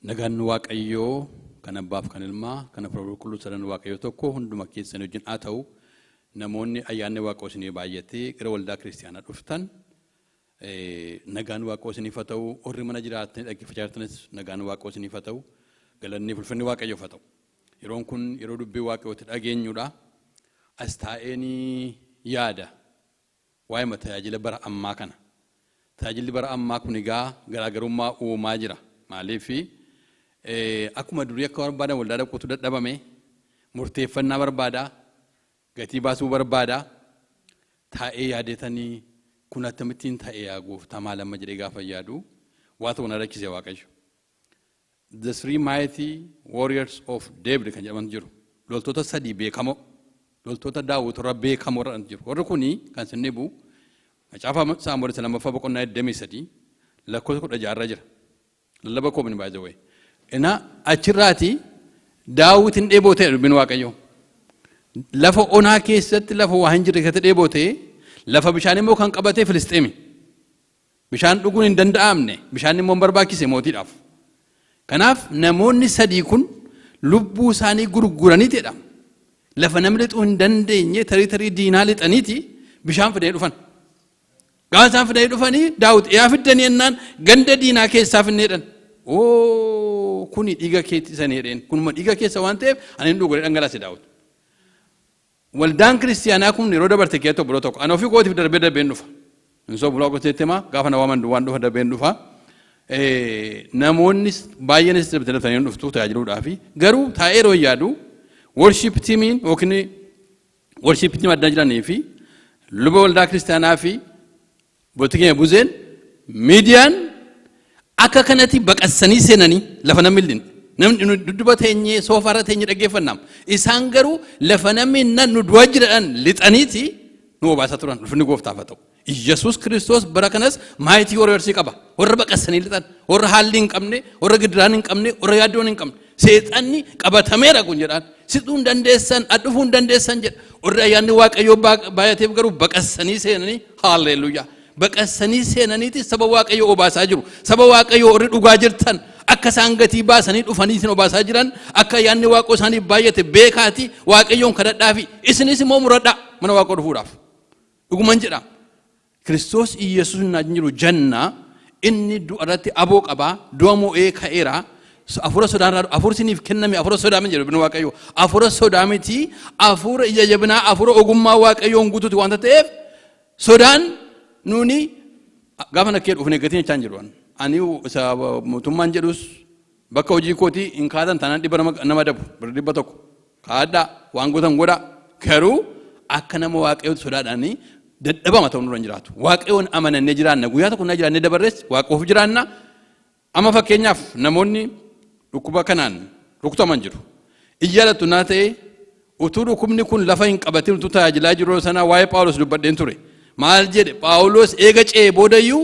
Nagaan Waaqayyoo kan Abbaaf kan Ilmaa kan Hafuura Qulqulluu sadan Waaqayyoo tokko hunduma keessan wajjin haa ta'u. Namoonni ayyaanni Waaqoo isinii baay'atee gara waldaa kiristiyaanaa dhuftan, nagaan Waaqoo isiniif haa ta'u. Warri mana jiraatanii dhaggeeffachaa jirtanis nagaan Waaqoo isiniif haa ta'u. Galanni ulfinni Waaqayyoof haa ta'u. Yeroon kun yeroo dubbii Waaqayyootti dhageenyudha. As taa'eenii yaada waa'ee tajaajila bara ammaa kana. Tajaajilli bara ammaa kun egaa garaagarummaa uumaa jira. Maaliif akkuma durii akka barbaadan waldaa dhaquutu dadhabame, murteeffannaa barbaada, gatii baasuu barbaada. Taa'ee yaadetanii kun akkamittiin ta'e yaa Gooftaa, maal amma jedhee gaafa yaadu waa tokko na rakkise Waaqayyo. The Three Mighty Warriors of David kan jedhaman jiru. Loltoota sadii beekamoo, loltoota Daawit warra beekamoo irra jiru. Warri kuni kan sinni bu'u Macaafa Saamu'eel isa lammaffaa boqonnaa 23 lakkoofsa 16 irra jira. Lallaba koomini, by the way. Ina achirraati Daawit hin dheebotee dubbiin Waaqayyoo. Lafa onaa keessatti, lafa waa hin jirre keessatti dheebotee, lafa bishaan immoo kan qabatee Filisxeemi. Bishaan dhuguun hin danda'amne, bishaan immoo hin barbaachise mootiidhaaf. Kanaaf namoonni sadii kun lubbuu isaanii gurguraniitidha. Lafa namni lixuu hin dandeenye tarii tarii diinaa lixaniiti bishaan fidanii dhufan. Gaafa isaan fidanii dhufanii Daawit yaa fiddanii jennaan, ganda diinaa keessaa finneedhan. Oo, kuni dhiiga keetti isanii jedheen, kunuma dhiiga keessa waan ta'eef ani hin dhugu dhangalaase Daawit. Waldaan kiristiyaanaa kun yeroo dabarte keessatti obboloo tokko ani ofii kootiif darbee darbeen dhufa. Hin sobu, goseetti himaa, gaafa na waaman duwwaan dhufa, darbeen dhufa. Namoonni baay'eenis darbee darbanii dhuftu tajaajiluudhaafi, garuu taa'ee yeroo yaadu worship teamiin yookiin worship team adda jiranii fi luba waldaa kiristiyaanaa fi booti keenya buzeen miidiyaan akka kanatti baqassanii seenanii lafa namni hin namni nu dudduba teenyee soofaarra teenyee dhaggeeffannaam. Isaan garuu lafa namni nan nu du'a jiran lixaniiti nu obaasaa turan. Ulfinni Gooftaaf haa ta'u. Iyyasuus Kiristoos bara kanas mighty warriorsii qaba. Warra baqassanii lixan, warra haalli hin qabne, warra gidiraan hin qabne, warra yaaddoon hin qabne. Seexanni qabatameera kun jedhaan. Situu hin dandeessan, dhufuu hin dandeessan jedha. Warri ayyaanni Waaqayyoo baay'ateef garuu baqassanii seenanii, haalleluuyaa. Baqassanii seenaniiti saba Waaqayyoo obaasaa jiru. Saba Waaqayyoo warri dhugaa jirtan, akka isaan gatii baasanii dhufanii isin obaasaa jiran, akka ayyaanni Waaqoo isaaniif baay'ate beekaati Waaqayyoon kadhadhaafi, isinis immoo muradhaa mana Waaqoo dhufuudhaaf. Dhuguman jedha. Kiristoos Iyyasuus na jiru janna, inni du'a irratti aboo qabaa, du'a mo'ee ka'eera. Afura sodaarraa afur isiniif kenname, afura sodaa miti jedhu Waaqayyo. Afura sodaa miti, afura ija jabinaa, afura ogummaa Waaqayyoon guutuuti waanta ta'eef sodaan nuuni gaafa nakkee dhufne gatiin jechaa hin jiru. Ani isa mootummaan jedhus bakka hojii kootii hin kaatan taanaan 100 nama dabu, birri 100 kaadhaa waan gootan godhaa, garuu akka nama Waaqayyootti sodaadhaanii dadhabama ta'uu nurra hin jiraatu. Waaqayyoon amanannee jiraanna, guyyaa tokko na jiraannee dabarres Waaqoof jiraanna. Amma fakkeenyaaf namoonni dhukkuba kanaan rukutaman jiru. Iyyaalattu naa ta'e utuu dhukkubni kun lafa hin qabatin, utuu tajaajilaa jiru sana waa'ee Phaawulos dubbadheen ture. Maal jedhe Phaawulos? Eega ce'ee boodayyuu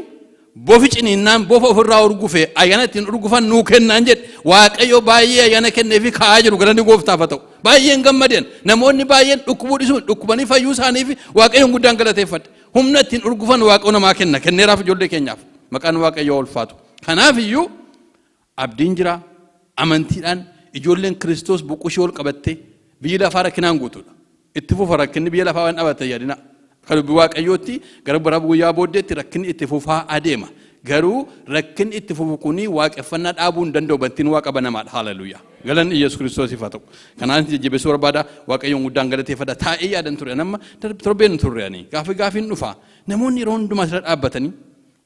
bofi ciniinnaan bofa ofirraa urgufe, ayyaana ittiin urgufan nuu kennaan jedhe. Waaqayyo baay'ee ayyaana kenneefi ka'aa jiru, galanni Gooftaaf haa ta'u. Baay'een gammadeen, namoonni baay'een dhukkubuu dhisuun dhukkubanii fayyuu isaanii fi Waaqayyoon guddaan galateeffadhe. Humna ittiin urgufan Waaqayyo namaa kenna, kenneeraaf ijoollee keenyaaf. Maqaan Waaqayyoo ulfaatu. Kanaaf iyyuu abdiin jira, amantiidhaan ijoolleen Kiristoos boqushee ol qabattee biyyi lafaa rakkinaan guutuudha. Itti fufa rakkinni biyya lafaa waan dhaabate yaadina. Akka dubbii Waaqayyootti gara bara guyyaa booddeetti rakkinni itti fufaa adeema. Garuu rakkinni itti fufu kuni waaqeffannaa dhaabuu hin danda'u, bantiin Waaqa banamaadha. Haaleluyyaa. Galanni Iyyasuus Kiristoosiif haa ta'u. Kanaan jajjabeessuu barbaada. Waaqayyoon guddaan galateeffadha. Taa'ee yaadan ture. Nama torbeen turre ani. Gaafa gaafiin dhufa. Namoonni yeroo hundumaa asirra dhaabbatanii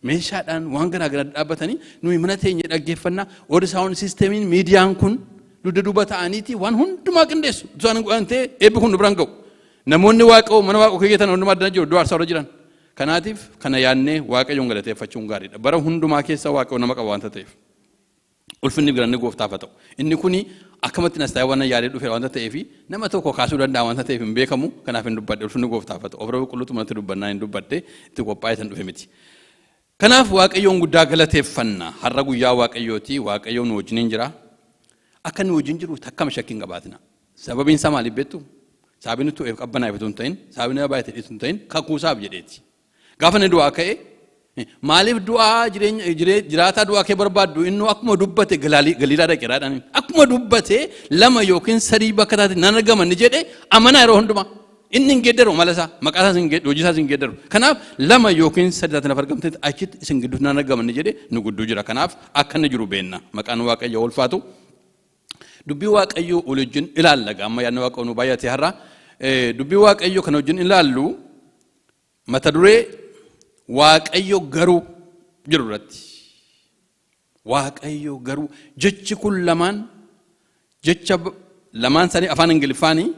meeshaadhaan waan garaa garaa dhaabbatanii, nuyi mana teenye dhaggeeffannaa, warri sound systemiin miidiyaan kun dugda duuba ta'aniiti waan hundumaa qindeessu. Isaan godhan ta'e eebbi kun nu biraan ga'u. Namoonni Waaqoo mana Waaqoo keeyyatan hundumaa addana jiru, iddoo aarsaa irra jiran. Kanaatiif kana yaadnee Waaqayyoon galateeffachuun gaariidha. Bara hundumaa keessa Waaqayyoon nama qaba waanta ta'eef. Ulfinni galanni Gooftaaf haa ta'u. Inni kuni akkamatti nas ta'e waan yaadee dhufe waanta ta'eef nama tokko kaasuu danda'a waanta ta'eef hin beekamu, kanaaf hin dubbadhe. Ulfinni Gooftaaf haa ta'u. Ofirra qulqulluutu manatti dubbannaa hin dubbadhe, itti qophaa'ee san dhufe miti. Kanaaf Waaqayyoon guddaa galateeffanna. Har'a guyyaa Waaqayyooti. Waaqayyoon nu wajjiniin jira. Akka nu wajjin jiru takkama shakkii hin qabaatina. Sababiin isaa maaliif beektu? Sababiin nutti qabbanaa'eef utuu hin ta'in, sababiin nama baay'ate dhiisu hin ta'in, kakuusaaf jedheeti. Gaafa inni du'aa ka'e Maaliif du'aa jireenya jiraataa du'aa kee barbaaddu? Innuu akkuma dubbate Galiilaa dhaqeeraadhaan. Akkuma dubbate lama yookiin sadii bakka taate nan argama ni jedhe. Amanaa yeroo hundumaa. Inni hin geeddaru mala isaa, maqaa isaas hin geeddaru, hojii isaas hin geeddaru. Kanaaf lama yookiin sadii taate lafa argamtetti achitti isin gidduutti nan argama ni jedhe, nu gidduu jira. Kanaaf akka inni jiru beenna. Maqaan Waaqayyoo ulfaatu. Dubbii Waaqayyoo ol wajjin ilaalla. Amma yaadni Waaqayyoo nu baay'ate har'a. Dubbii Waaqayyoo kana wajjin ilaallu mata duree "Waaqayyo garuu" jedhu irratti. Waaqayyo garuu, jechi kun lamaan, jecha lamaan isaanii afaan Ingiliffaanii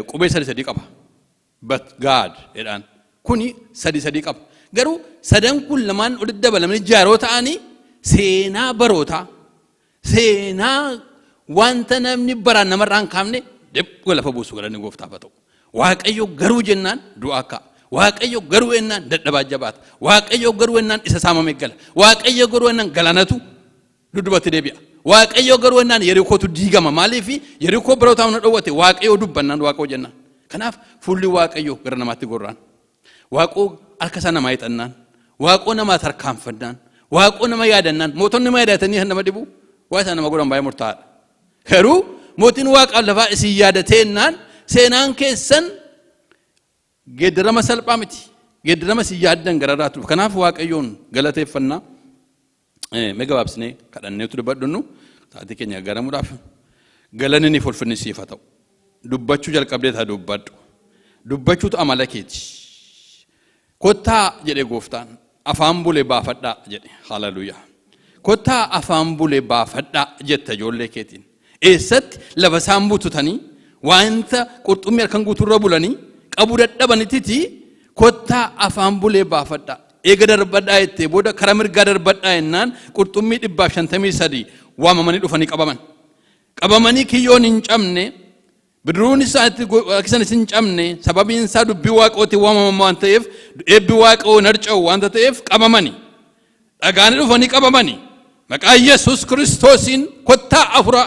qubee sadi sadii qaba. "But God" jedhaan. Kuni sadi sadii qaba. Garuu sadan kun lamaan walitti dabalamanii jaaroo ta'anii seenaa barootaa, seenaa wanta namni baraan namarraa hin kaafne dhibba lafa buusu. Galanni gooftaaf haa ta'u. Waaqayyo garuu jennaan du'aa ka'a. Waaqayyo garuu jennaan dadhabaa jabaata. Waaqayyo garuu jennaan isa saamame gala. Waaqayyo garuu jennaan galaanatu dudubatti deebi'a. Waaqayyo garuu jennaan Yerikootu diigama. Maaliif Yerikoo barootaa na dhowwate? Waaqayyo dubbannaan, Waaqayyo jennaan. Kanaaf fuulli Waaqayyo gara namaatti gorraan. Waaqoo harka isaa namaa hixannaan. Waaqoo namaa tarkaanfannaan. Waaqoo nama yaadannaan. Mootonni nama yaadatanii kan nama dhibu waa isaan nama godhan baay'ee murtaa'aadha. Garuu mootiin Waaqaaf lafaa isin yaadateennaan seenaan keessan geeddarama salphaa miti. Geeddarama isin yaaddan gararraa ture. Kanaaf Waaqayyoon galateeffannaa. Mee gabaabsinee kadhanneetu dubbadhunnu sa'aatii keenya garamuudhaaf. Galanni ni ulfinni siif haa ta'u. Dubbachuu jalqabdee taa dubbadhu. Dubbachuutu amala keeti. Kottaa jedhe gooftaan, afaan bulee baafadhaa jedhe. Haleluuyaa. Kottaa afaan bulee baafadhaa jette ijoollee keetiin. Eessatti? Lafa isaan bututanii wanta qurxummii harkan guutuurra bulanii qabuu dadhabanittiti kottaa afaan bulee baafadhaa. Eega darbadhaa jettee booda karaa mirgaa darbadhaa jennaan qurxummii 153 waamamanii dhufanii qabaman. Qabamanii kiyyoon hin cabne, bidiruun isaatti harkisanis hin cabne. Sababiin isaa dubbii Waaqootiin waamaman waan ta'eef, eebbi Waaqoo hin harca'u waanta ta'eef qabamani. Dhagaanii dhufanii qabamani. Maqaa Yesuus Kiristoosiin kottaa afura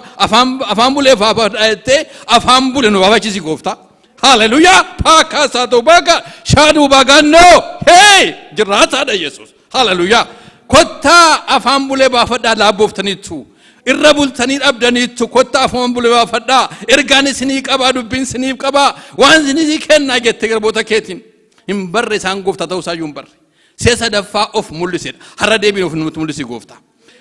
afaan bulee baafadhaa jettee afaan bule nu baafachisi gooftaa. Haleluuyaa! Paakaa saatoo baaga shaaduu baagaannoo hee jiraataadha Yesuus. Haleluuyaa! Kottaa afaan bulee baafadhaa. Laabbooftaniittu. Irra bultanii dhabdaniittu. Kottaa afaan bulee baafadhaa. Ergaan isinii qabaa, dubbiin isiniif qabaa, waan isinii kennaa jette garboota keetiin. Hin barre isaan gooftaa ta'uu isaayyuu hin barre. Si'a sadaffaa of mul'isedha. Har'a deebiin of nutti mul'isi gooftaa.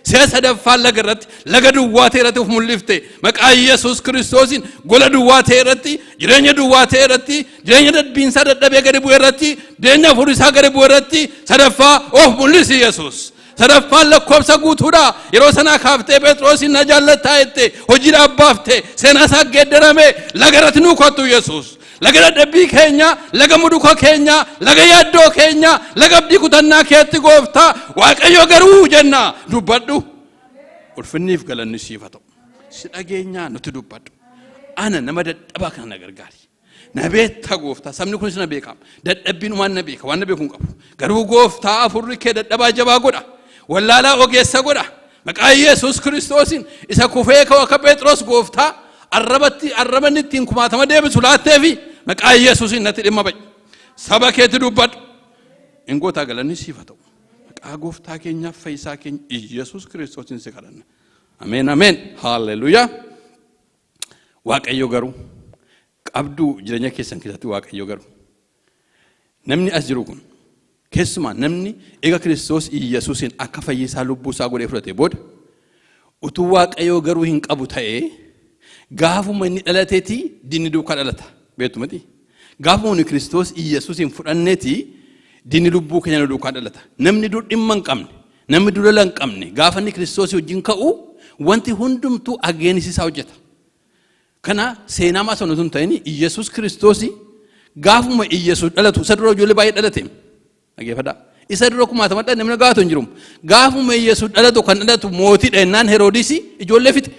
Si'a sadaffaa laga irratti, laga duwwaa ta'e irratti of mul'ifte. Maqaa Yesuus Kiristoosiin gola duwwaa ta'e irratti, jireenya duwwaa ta'e irratti, jireenya dadbiinsaa dadhabee gadi bu'e irratti, jireenya hafuurri isaa gadi bu'e irratti sadaffaa of mul'isi Yesuus. Sadaffaan lakkoofsa guutuudha. Yeroo sanaa kaaftee Phexroosiin na jaallattaa jette, hojii dhaabbaafte, seenaa isaa geeddarame. Laga irratti nuu kottu Yesuus. Laga dadhabbii keenya, laga muduka keenya, laga yaaddoo keenya, laga abdii kutannaa keetti gooftaa Waaqayyo garuu jenna dubbadhu. Ulfinniif galanni siif haa ta'u. Si dhageenyaa nuti dubbadhu. Ana nama dadhabaa kana na gargaari. Na beekta gooftaa, sabni kunis na beeka. Dadhabbiin waan na beeka, waan na beeku hin qabu. Garuu gooftaa, afurri kee dadhabaa jabaa godha. Wallaalaa ogeessa godha. Maqaa Yesuus Kiristoosiin isa kufee ka'u akka Phexros gooftaa arrabatti arrabanni ittiin kumaatama deebisu laatteefi maqaa Yesuusiin natti dhimma ba'i. Saba keetti dubbadhu. In gootaa, galanni siif haa ta'u. Maqaa gooftaa keenyaaf fayyisaa keenya Yesuus Kiristoosiin si kadhanna. Ameen, ameen. Haalleluuyaa. Waaqayyo garuu qabduu jireenya keessan keessatti? Waaqayyo garuu, namni as jiru kun, keessumaa namni eega Kiristoos Iyyasuusiin akka fayyisaa lubbuu isaa godhee fudhate booda utuu Waaqayyo garuu hin qabu ta'ee, gaafuma inni dhalateeti diinni duukaa dhalata. Beektu miti? Gaafuma nuyi Kiristoos Iyyasuusiin fudhanneeti diinni lubbuu keenya nu duukaa dhalata. Namni dur dhimma hin qabne, namni dur lola hin qabne, gaafa inni Kiristoosii wajjin ka'u wanti hundumtuu against isaa hojjeta. Kana seenaa maasa nuti hin ta'in, Iyyasuus Kiristoosii gaafuma Iyyasuus dhalatu, isa dura ijoollee baay'ee dhalate. Dhaggeeffadhaa. Isa dura kumaatama dhalate, namni gaafatu hin jiru. Gaafuma Iyyasuus dhalatu kan dhalatu mootiidha jennaan Heroodisi ijoollee fixe.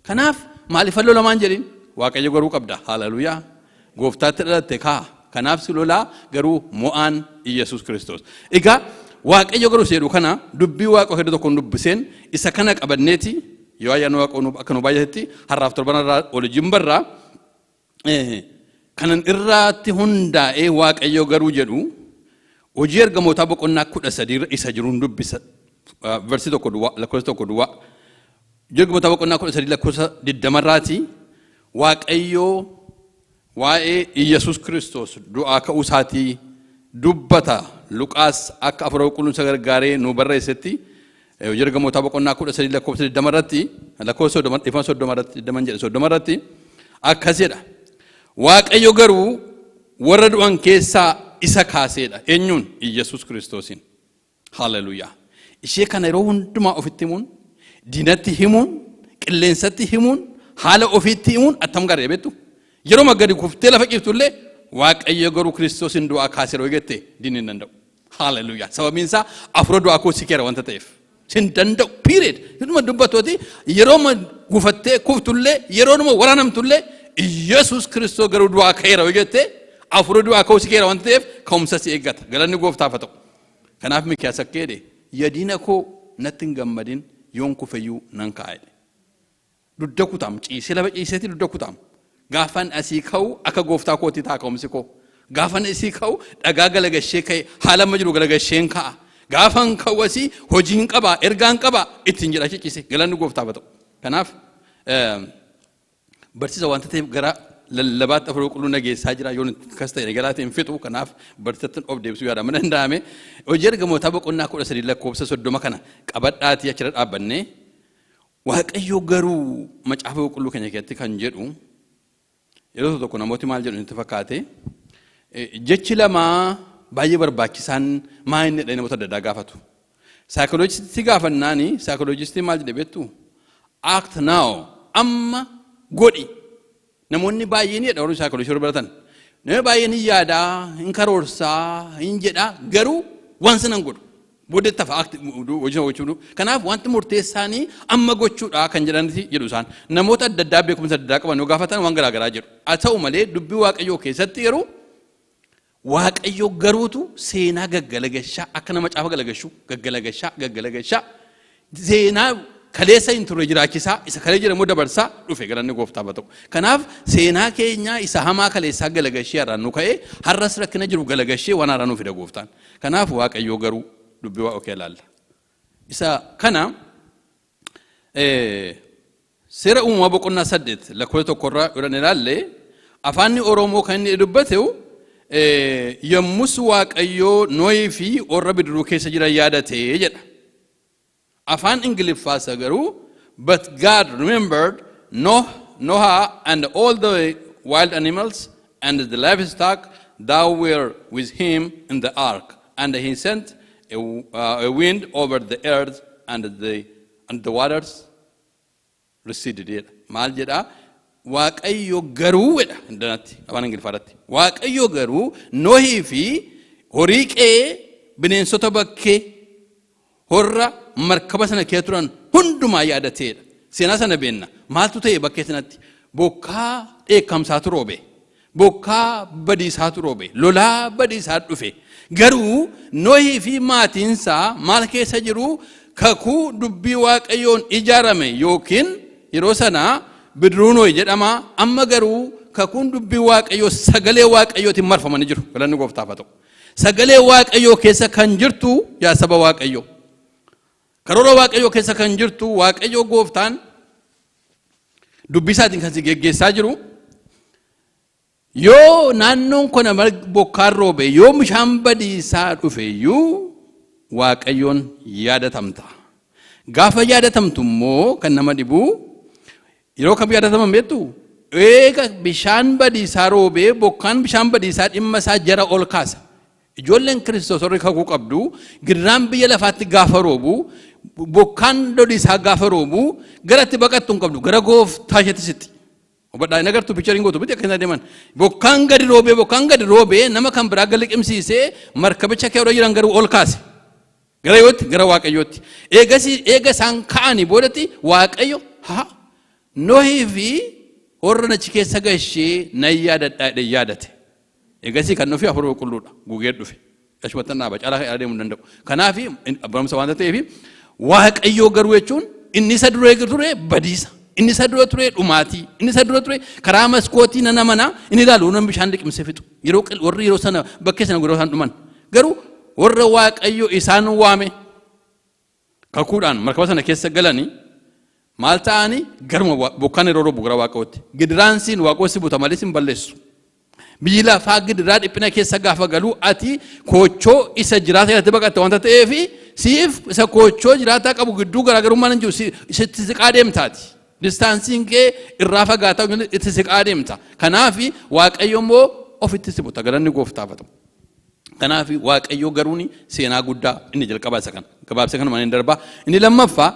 Kanaaf maaliif lolamaan jedhin? Waaqayyo garuu qabda. Haleluuyaa. Gooftaatti dhalatte kaa. Kanaaf si lolaa, garuu mo'aan Iyyasuus Kiristoos. Egaa Waaqayyo garuu jedhu kana dubbii Waaqa hedduu tokkoon dubbiseen isa kana qabanneeti yoo ayyaana Waaqa akka nu baay'atetti har'aaf torban irraa waliin barraa. Kanan irraatti hundaa'ee Waaqayyo garuu jedhu Hojii Ergamootaa boqonnaa 13 irra isa jiruun dubbisa. Verse 1 duwwaa, lakkoofsa 1 duwwaa. Hojii Ergamootaa boqonnaa 13 lakkoofsa 20rraati Waaqayyoo waa'ee Iyyasuus Kiristoos du'aa ka'uu isaatii dubbata. Luqaas akka Hafuura Qulqulluun isa gargaaree nu barreessetti, Hojii Ergamootaa boqonnaa 13 lakkoofsa 20 irratti, lakkoofsa 30, dhiifama, 30 irratti, 20 jedhe, 30 irratti akkas jedha. Waaqayyo garuu warra du'an keessaa isa kaaseedha. Eenyuun? Iyyasuus Kiristoosiin. Haleluuyaa. Ishee kana yeroo hundumaa ofitti himuun, diinatti himuun, qilleensatti himuun, haala ofiitti himuun attam gaarii beektu. Yeroo gadi kuftee lafa ciiftullee, Waaqayyo garuu Kiristoosiin du'aa kaaseera yoo jette, diinni hin danda'u. Haleluuyaa. Sababiin isaa afura du'aa koo si keera wanta ta'eef. Sin danda'u. Period. Yeroo dubbatooti, yeroo gufattee kuftullee, yeroo waraanamtullee, Iyyasuus Kiristoos garuu du'aa ka'eera yoo jette, afura du'aa koo si keera wanta ta'eef ka'umsa si eeggata. Galanni Gooftaaf haa ta'u. Kanaaf Mikiyaas akka jedhe, "Yaa diina koo, natti hin gammadin, yoon kufeyyuu nan ka'a," jedhe. Dudda kutaam ciisee, lafa ciiseeti dudda kutaam. Gaafan asii ka'u akka gooftaa kootii ta'a ka'umsi koo. Gaafan asii ka'u dhagaa galagashee ka'e, haala amma jiru galagasheen ka'a. Gaafan ka'u asii hojiin qabaa, ergaan qabaa ittiin jedha ciise. Galanni Gooftaaf haa ta'u. Kanaaf barsiisa wanta ta'eef gara lallabaatti Hafuura Qulqulluu nageessaa jira. Yoon akkas ta'e galaatiin hin fixu. Kanaaf barsiisatti of deebisuu yaadama danda'ame. Hojii Ergamootaa boqonnaa 13 lakkoofsa 30 kana qabadhaatii achirra dhaabbannee, Waaqayyo garuu Macaafa Qulqulluu keenya keessatti kan jedhu, yeroo tokko namooti maal jedhu nutti fakkaate, jechi lamaa baay'ee barbaachisaan maa inni jedhanii namoota adda addaa gaafatu. Saayikoloojistii gaafannaani, saayikoloojistii maal jedhe beektu? "Act now, amma godhi." Namoonni baay'een jedha, warri saayikoloojii warri baratan. Namni baay'een hin yaadaa, hin karoorsaa, hin jedhaa, garuu waan sana hin godhu. Booddee tafa act hojii gochuu. Kanaaf wanti murteessaanii amma gochuudha kan jedhanitti jedhu isaan. Namoota adda addaa beekumsa adda addaa qaban yoo gaafatan waan garaa garaa jedhu. Haa ta'u malee, dubbii Waaqayyoo keessatti yeroo Waaqayyo garuutu seenaa gaggalagashaa, akka nama caafa galagashu gaggalagashaa gaggalagashaa, seenaa kaleessa hin turre jiraachisaa, isa kalee jedhamu dabarsaa dhufe. Galanni Gooftaaf haa ta'u. Kanaaf seenaa keenya isa hamaa kaleessaa galagashee har'aan nu ka'ee, har'as rakkina jiru galagashee waan haaraa nu fida Gooftaan. Kanaaf Waaqayyo garuu dubbii Waaqa ilaalla. Isa kana Seera Uumamaa boqonnaa 8 lakkoofsa 1rraa yoo ilaalle, afaanni Oromoo kan inni dubbate, "Yommus Waaqayyoo Nohii fi warra bidiruu keessa jiran yaadate" jedha. Afaan Ingiliffaasa garuu, "But God remembered Noah and all the wild animals and the livestock that were with him in the ark, and he sent a wind over the earth and the waters receded" jedha. Maal jedha? Waaqayyo garuu jedha danatti afaan Ingiliffaatti. Waaqayyo garuu Nohii fi horii qe'ee, bineensota bakkee, horra markaba sana keessa turan hundumaa yaadateedha. Seenaa sana beenna. Maaltu ta'e bakkee sanatti? Bokkaa dheekkamsaatu roobe. Bokkaa badiisaatu roobe. Lolaa badiisaa dhufe. Garuu Nohii fi maatiinsaa maal keessa jiru? Kakuu dubbii Waaqayyoon ijaarame, yookiin yeroo sana bidiruu Nohi jedhama. Amma garuu kakuun dubbii Waaqayyoo sagalee Waaqayyootiin marfamanii jiru. Galanni Gooftaaf haa ta'u. Sagalee Waaqayyoo keessa kan jirtu, yaa saba Waaqayyoo. Karoora Waaqayyoo keessa kan jirtu, Waaqayyoo Gooftaan dubbii isaatiin kan si geggeessaa jiru. Yoo naannoon kana bokkaan roobe, yoo bishaan badiisaa dhufe iyyuu, Waaqayyoon yaadatamta. Gaafa yaadatamtu immoo kan nama dhibu, yeroo kam yaadataman beektu? Eega bishaan badiisaa roobee, bokkaan bishaan badiisaa dhimma isaa jara ol kaasa. Ijoolleen Kiristoos warri kakuu qabdu, gidiraan biyya lafaatti gaafa roobu, bokkaan loliisaa gaafa roobu, gara itti baqattu hin qabdu, gara Gooftaa isheetti sitti. Hubadhaa, hin agartuu, pictureiin gootu miti akka deeman. Bokkaan gadi roobee, bokkaan gadi roobee, nama kan biraa gadi liqimsiisee, markabicha keessa jiran garuu ol kaase. Gara yootti? Gara Waaqayyootti. Eegasii eega isaan ka'anii boodatti Waaqayyo haa Nohii fi warra achi keessa gashee nan yaadadhaa jedhee yaadate. Eegasii kan dhufe Hafuura Qulqulluudha. Gugee dhufe. Achumatti dhaaba caalaa kan deemuu hin danda'u. Kanaaf barumsa waanta ta'eef, Waaqayyoo garuu jechuun inni isa dura ture badiisa. Inni isa dura ture dhumaatii. Inni isa dura ture karaa maskootii nana manaa inni ilaalu nama bishaan liqimsee fixu. Yeroo warri yeroo sana bakkee sana yeroo isaan dhuman. Garuu Warra Waaqayyo isaan waame kakuudhaan markaba sana keessa galanii maal ta'anii garuma bokkaan yeroo roobu gara Waaqayyootti. Gidiraansiin Waaqayyo si buta malee si hin balleessu. Biyyi lafaa gidiraa dhiphina keessa gaafa galu ati koochoo isa jiraata irratti baqatte wanta ta'eef, siif isa koochoo jiraataa qabu gidduu garaagarummaan hin jiru, sitti siqaa deemtaati. Distanceiin kee irraa fagaataa itti siqaa deemta. Kanaaf Waaqayyo immoo ofitti si buta, galanni gooftaaf haa ta'u. Kanaaf Waaqayyo garuun seenaa guddaa inni jalqabaa isa kana. Gabaabsee kanuma inni darbaa. Inni lammaffaa,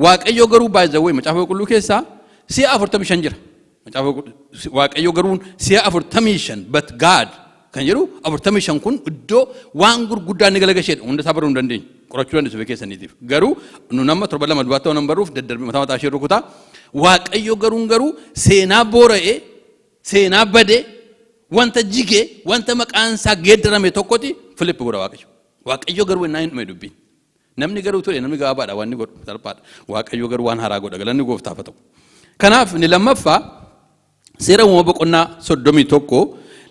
Waaqayyo garuu baay'ee Macaafa Qulqulluu keessaa si'a 45 jira. Macaafa Waaqayyo garuun si'a 45, "but God" kan jedhu 45 kun iddoo waan gurguddaa inni galagasheedha. Hunda isaa baruu hin dandeenyu. Qorachuu dandeessu ofii keessaniitiif. Garuu nu nama 7 2 dubaatti waan baruuf daddarbii mataa mataa ishee rukutaa. Waaqayyo garuun garuu seenaa boora'ee, seenaa badee, wanta jigee, wanta maqaan isaa geeddarame tokkotti flip godha Waaqayyo. Waaqayyo garuu ennaa hin dhume dubbiin. Namni garuu ture, namni gabaabaadha, waan inni godhu salphaadha. Waaqayyo garuu waan haaraa godha, galanni gooftaaf haa ta'u. Kanaaf inni lammaffaa Seera Uumama boqonnaa 31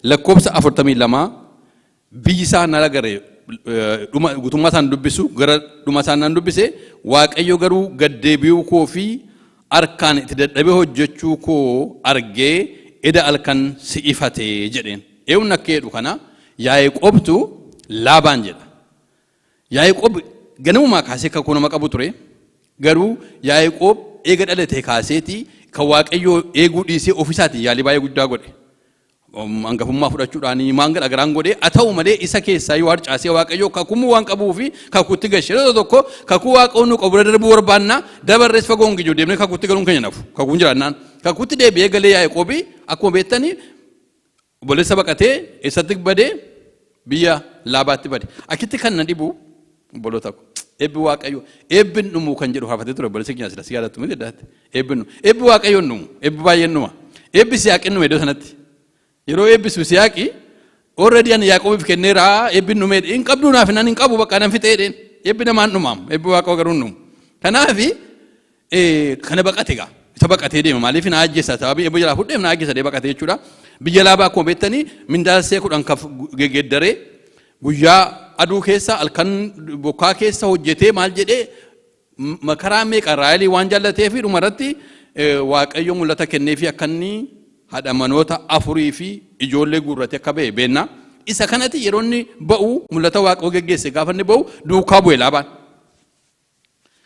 lakkoofsa 42, biyyi isaa na agarre dhuma guutummaa isaan dubbisu, gara dhuma isaan nan dubbise. Waaqayyo garuu gaddeebi'uu koo fi harkaan itti dadhabee hojjechuu koo argee eda halkan si ifate jedheen. Eewwan akka jedhu kana Yaaqoobtu Laabaan jedha. Yaaqoob ganamumaa kaasee kakuu nama qabu ture. Garuu Yaaqoob eega dhalate kaaseeti kan Waaqayyoo eeguu dhiisee ofiisaatiin yaalii baay'ee guddaa godhe. Hangafummaa fudhachuudhaan maan gara garaan godhee, haa ta'u malee isa keessaa yoo harcaasee Waaqayyoo kakumuu waan qabuu fi kakuutti gashe. Yeroo tokko kakuu Waaqayyoo nu qabu bira darbuu barbaanna, dabarrees fagoon gijuu deemnee kakuutti galuun keenya nafu. Kakuun jiraannaan. Kakuutti deebi'ee galee Yaaqoobii akkuma beektanii obboleessa baqatee eessatti badee? Biyya Laabaatti bade. Achitti kan na dhibu, obboloota ko, eebbi Waaqayyo eebbi hin dhumu kan jedhu haafatee ture obboleessi keenya sila si yaadattu miti addaatti. Eebbi hin dhumu. Eebbi Waaqayyo hin dhumu. Eebbi baay'een dhuma. Eebbi Siyaaqin dhume iddoo sanatti. Yeroo eebbisu Siyaaqi already ani Yaaqoobiif kenneera, eebbi hin dhumee hin qabdu, naaf nan hin qabu, bakka nan fixee jedheen. Eebbi namaan dhumaam, eebbi Waaqayyo garuu hin dhumu. Kanaafi kana baqate gaa. Isa baqatee deema, maaliif na ajjeessa, sababii eebba jalaa fudheef na ajjeessa dee baqatee jechuudha. Biyya Laabaa akkuma beektanii mindaasee 10 kaf geggeeddaree, guyyaa aduu keessa halkan bokkaa keessa hojjetee, maal jedhee, makaraa meeqa Raayilii waan jaallatee fi dhumarratti Waaqayyo mul'ata kenneefi akka inni haadha manoota afurii fi ijoollee guurratee akka ba'e beenna. Isa kanatti yeroo inni ba'u mul'ata Waaqayyo geggeesse, gaafa inni ba'u duukaa bu'e Laabaan.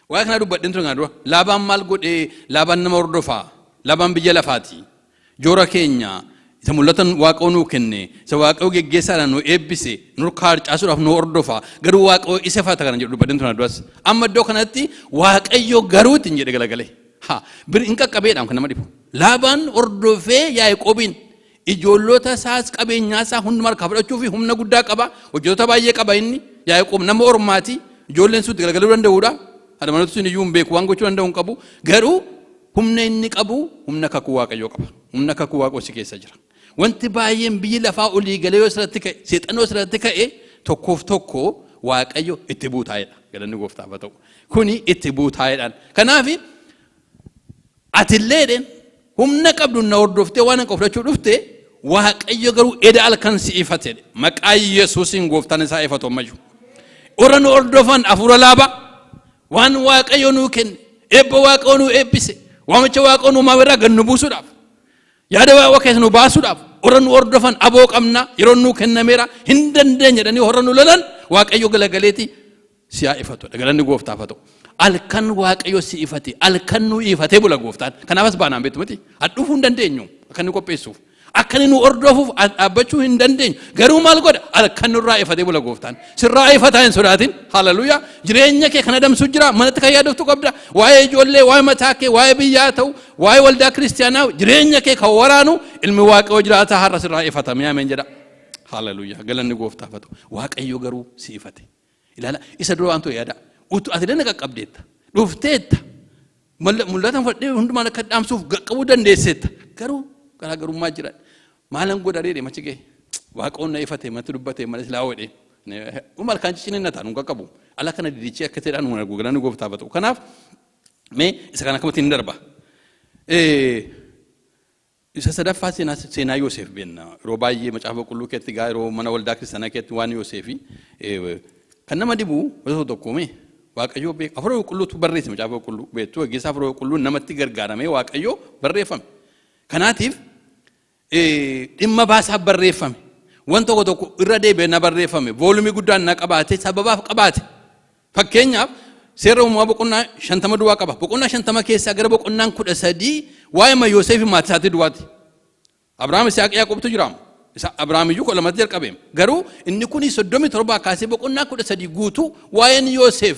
Waa'ee kana dubbadheen ture kana dura. Laabaan maal godhee? Laabaan nama hordofaa. Laabaan biyya lafaati. Joora keenya isa mul'ata Waaqayyo nuu kenne, isa Waaqayyo geggeessaadhaan nu eebbise, nu harcaasuudhaaf nu hordofa. Garuu Waaqayyo isa fata kana jedhu dubbadheen ture duras. Amma iddoo kanatti Waaqayyo garuu ittiin jedhe galagalee. Ha, bir hin qaqqabeedhaan kan nama dhibu. Laabaan hordofee Yaaqoobiin ijoollota isaas qabeenyaa isaa hundumaa harkaa fudhachuu fi humna guddaa qaba. Hojjettoota baay'ee qaba inni. Yaaqoob nama ormaati. Ijoolleen sun itti galagaluu danda'uudha. Haadha manoota sun iyyuu hin beeku, waan gochuu danda'u hin qabu. Garuu humna inni qabu humna kakuu Waaqayyoo qaba. Humna kakuu Waaqayyoo si keessa jira. Wanti baay'een biyyi lafaa olii galee yoo sirratti ka'e, seexanoo sirratti ka'e, tokkoof tokko Waaqayyo itti buutaa'edha. Galanni gooftaaf haa ta'u. Kuni itti buutaa'edhaan. Kanaaf atillee jedheen, humna qabdu na hordoftee waan hanqa fudhachuu dhufte, Waaqayyo garuu eda halkan si ifate. Maqaa Yesuusiin gooftaan isaa ifatu ammayyuu. Warra nu hordofan hafuura laabaa, waan Waaqayyo nuu kenne, eebba Waaqayyo nuu eebbise, waamicha Waaqayyo nuu maamirraa gad nu buusuudhaaf, yaada Waaqa keessa nu baasuudhaaf warra nu hordofan, aboo qabna, yeroo nuu kennameera, hin dandeenye jedhanii warra nu lolan, Waaqayyo galagaleeti si haa ifatu. Galanni gooftaaf haa ta'u. Halkan Waaqayyo si ifate, halkan nu ifatee bula gooftaan. Kanaaf as baanaan beektu miti. As dhufuu hin dandeenyu akka inni qopheessuuf. Akka inni nu hordofuuf as dhaabbachuu hin dandeenyu. Garuu maal godha? Halkan nurraa ifatee bula gooftaan. Sirraa ifataa, hin sodaatin. Haleluuyaa. Jireenya kee kan adamsu jira. Manatti kan yaadoftu qabda. Waa'ee ijoollee, waa'ee mataa kee, waa'ee biyyaa ta'u, waa'ee waldaa kiristiyaanaa, jireenya kee kan waraanu ilmi Waaqayyoo jiraataa har'a sirraa ifatame. Ameen jedha. Haleluuyaa. Galanni gooftaaf haa ta'u. Waaqayyo garuu si ifate. Ilaala, isa dura waan ture yaada. Utuu ati illee na qaqqabdeetta. Dhufteetta. Mul'ata fudhadhee hundumaan akka dhaamsuuf qaqqabuu dandeesseetta. Garuu garaagarummaa jira. Maalan godha ree machi ga'e. Waaqoon na ifate, matti dubbate malee silaa hodhe. Dhuma halkan ciccinin na ta'a nu qaqqabu. Ala kana didichee akka ta'edhaan nu argu, galanni gooftaaf haa ta'u. Kanaaf mee isa kana akkamittiin darba. Isa sadaffaa seenaa Yoosef beenna. Yeroo baay'ee Macaafa Qulqulluu keessatti gaa yeroo mana waldaa kiristaanaa keessatti waan Yoosefi Kan nama dhibu wanta tokko tokko Waaqayyoo beeku. Hafuura Qulqulluutu barreesse Macaafa Qulqulluu beektu, gaggeessaa Hafuura Qulqulluu namatti gargaaramee Waaqayyoo barreeffame. Kanaatiif dhimma baasaaf barreeffame. Wanta tokko tokko irra deebi'ee na barreeffame. Volume guddaan na qabaate, sababaaf qabaate. Fakkeenyaaf, Seera Uumamaa boqonnaa 50 duwwaa qaba. Boqonnaa 50 keessaa gara boqonnaan 13 waa'ee Yoosef maatii isaatii duwwaati. Abrahaam, Isaaq, Yaaqoobtu jira. Isa Abrahaam iyyuu 12tti jalqabe. Garuu inni kun 37 kaasee boqonnaa 13 guutuu waa'een Yoosef,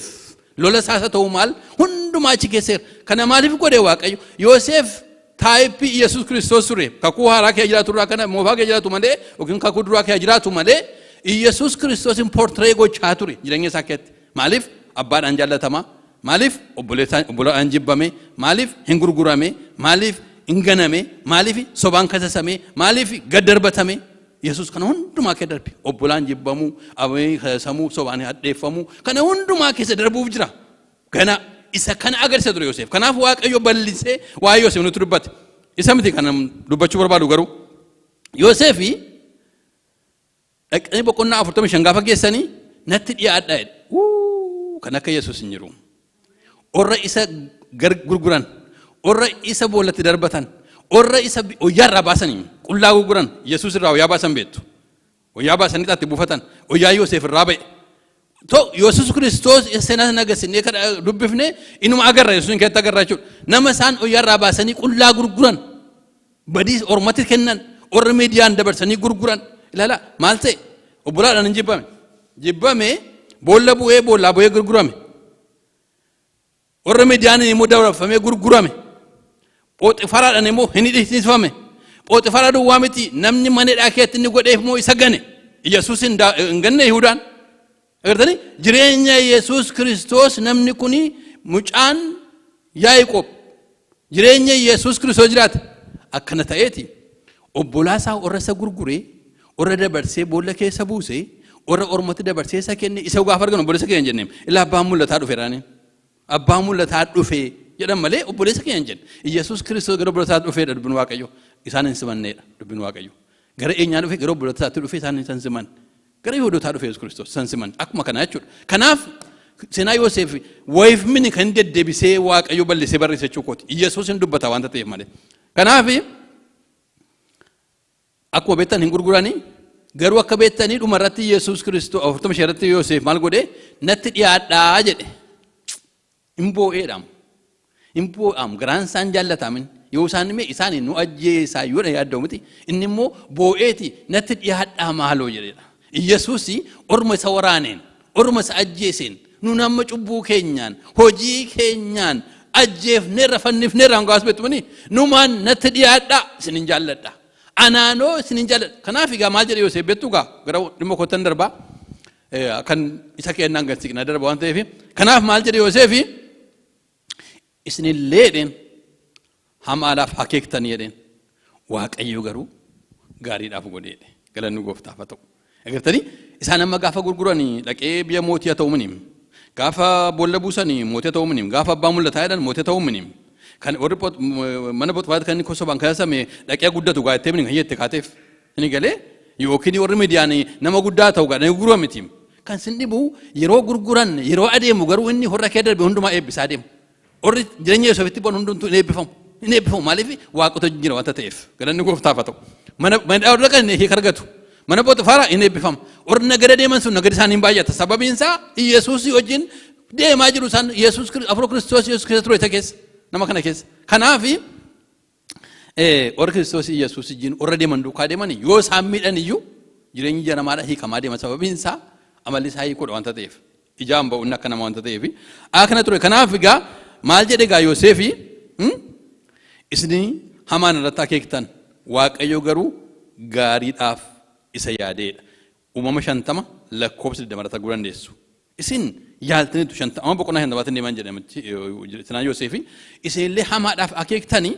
lola isaas ta'u maal hundumaa achi keesseera. Kana maaliif godhe Waaqayyo? Yoosef type Yesuus Kiristoos ture. Kakuu haaraa kee jiraatu irraa kana moofaa kee jiraatu malee yookiin kakuu duraa kee jiraatu malee, Yesuus Kiristoosin portray gochaa ture jireenya isaa keessatti. Maaliif abbaadhaan jaallatama? Maaliif obbolaadhaan jibbame? Maaliif hin gurgurame? Maaliif hin ganame? Maaliif sobaan kasasame? Maaliif gad darbatame? Yesuus kana hundumaa keessa darbe. Obbolaan jibbamuu, abee kasasamuu, sobaan hadheeffamuu, kana hundumaa keessa darbuuf jira. Gana isa kana agarsiisa ture Yoosef. Kanaaf Waaqayyo bal'isee waa'ee Yoosef nutti dubbate. Isa miti kan dubbachuu barbaadu garuu. Yoosefi dhaqanii boqonnaa 45 gaafa geessanii natti dhiyaadha jedhe. Kan akka Yesuus hin jiru. Warra isa gurguran, warra isa boollatti darbatan, warra isa wayyaa irraa baasanii qullaa gurguran, Yesuus irraa wayyaa baasan beektu. Wayyaa baasanii xaatti buufatan, wayyaa Yoosef irraa ba'e. To Yesuus Kiristoos seenaa sana agarsiisnee kan dubbifne inuma agarra, Yesuusin keessatti agarra jechuudha. Nama isaan wayyaa irraa baasanii qullaa gurguran, badii ormatti kennan, warra miidiyaan dabarsanii gurguran. Ilaala, maal ta'e? Obbolaadhaan hin jibbame. Jibbame, boolla bu'ee, boollaa bu'ee gurgurame. Warra miidiyaaniin immoo dabarfamee gurgurame. Phoxifaraadhaan immoo hin hidhisiifame. Phoxifaraa duwwaa miti, namni mana hidhaa keessatti inni godheef immoo isa gane. Yesuus hin ganne Yihudaan. Agartanii, jireenya Yesuus Kiristoos namni kuni mucaan Yaaqoob jireenya Yesuus Kiristoos jiraate akkana ta'eeti. Obbolaa isaa warra isa gurguree, warra dabarsee boolla keessa buuse, warra ormatti dabarsee isa kenne, isa gaafa argan obboleessa keenya hin jenneem. Ilaa, abbaan mul'ataa dhufe raani. Abbaan mul'ataa dhufe jedhan malee obboleessa keenya hin jenne. Yesuus Kiristoos gara obboleessa isaa dhufeedha dubbiin Waaqayyo. Isaan hin simanneedha dubbiin Waaqayyo. Gara eenyaan dhufe? Gara obboleessa isaatti dhufe, isaan hin siman. Gara Yihuudootaa dhufe Yesuus Kiristoos, isaan siman. Akkuma kana jechuudha. Kanaaf seenaa Yoosef wayiif mini kan deddeebisee Waaqayyo bal'isee barreesse jechuu kooti. Yesuus hin dubbata waanta ta'eef malee. Kanaaf akkuma beektan hin gurguranii, garuu akka beektanii dhuma irratti Yesuus Kiristoos 45 irratti Yoosef maal godhe? Natti dhiyaadhaa jedhe. Hin boo'eedhaam. Hin boo'aam, garaan isaan jaallataamin. Yoo isaan hime isaan nu ajjeesaa yoo yaadda'u miti. Inni immoo boo'eeti natti dhiyaadhaa maaloo jedheedha. Yesuus orma isa waraaneen, orma isa ajjeeseen, nu nama cubbuu keenyaan, hojii keenyaan ajjeefneerra, fannifneerra, hangaas beektumani numaan natti dhiyaadhaa, isinin jaalladha. Anaanoo isinin jaalladha. Kanaaf egaa maal jedhe Yoosef beektu? Gaa gara dhimma kottan darbaa. Kan isa kennaan gad siqna darba waan ta'eef. Kanaaf maal jedhe Yoosef? Isinillee jedheen hamaadhaaf akeektanii jedheen, Waaqayyo garuu gaariidhaaf godheedhe. Galanni Gooftaaf haa ta'u. Agartanii, isaan amma gaafa gurguranii dhaqee biyya mootii haa ta'u miniim, gaafa boolla buusanii mootii haa ta'u miniim, gaafa abbaa mul'ataa jedhan mootii haa ta'u miniim, kan warri mana Phoxifaatti kan inni kosobaan kaasame dhaqee guddatu gaattee miniim kan jette kaateef inni galee, yookiin warri Midiyaan nama guddaa ta'u gaadhanii gurgura miti. Kan sin dhibu yeroo gurguran, yeroo adeemu garuu inni horra kee darbe hundumaa eebbisaa deemu. Warri jireenya Yoosefitti bu'an hundumtuu hin eebbifamu. Hin eebbifamu, maaliif? Waaqota jira wanta ta'eef. Galanni Gooftaaf haa ta'u. Mana mana warra kan hiika argatu. Mana Phoxifaaraa hin eebbifama. Warri nagada deeman sun nagadi isaanii hin baay'ata. Sababiin isaa Yesuus wajjin deemaa jiru isaan, Yesuus Hafuura Kiristoos Yesuus keessa ture isa keessa. Nama kana keessa. Kanaafi warri Kiristoos Yesuus wajjin warra deeman duukaa deeman yoo isaan miidhan iyyuu jireenyi jaramaadha hiikamaa deema, sababiin isaa amalli isaa hiikuudha wanta ta'eef. Ijaan ba'uun akka nama wanta ta'eef. Akkana ture. Kanaaf egaa maal jedhe egaa Yoosefi? Isin hamaan irratti akeektan, Waaqayyo garuu gaariidhaaf isa yaadeedha. Uumama 50 lakkoofsa 20 irratti arguu dandeessu. Isin yaaltaniitu 50 boqonnaa 50tti deeman jedhamichi sinaan Yoosefi. Isinillee hamaadhaaf akeektanii,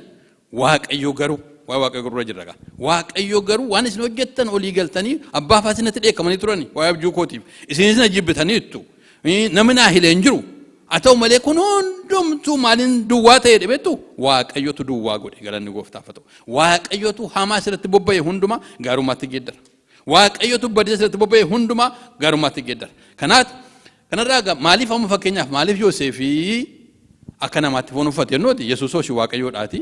Waaqayyo garuu, waa Waaqayyo garuu irra jirra gaa. Waaqayyo garuu waan isin hojjettan olii galtanii abbaa fa'aa isinatti dheekkamanii turani waa'ee abjuu kootiif. Isinis na jibbitaniittu. Namni naa hilee hin jiru. Haa ta'u malee kun hundumtuu maaliin duwwaa ta'e dhibeettu? Waaqayyotu duwwaa godhe. Galanni Gooftaaf haa ta'u. Waaqayyotu hamaa asirratti bobba'e hundumaa gaarummaatti geeddara. Waaqayyotu badii asirratti bobba'e hundumaa gaarummaatti geeddara. Kanaaf Kanarraa egaa maaliif, amma fakkeenyaaf, maaliif Yoosefii akka namaatti foon uffate jennuuti? Yesuus hooshi Waaqayyoodhaati.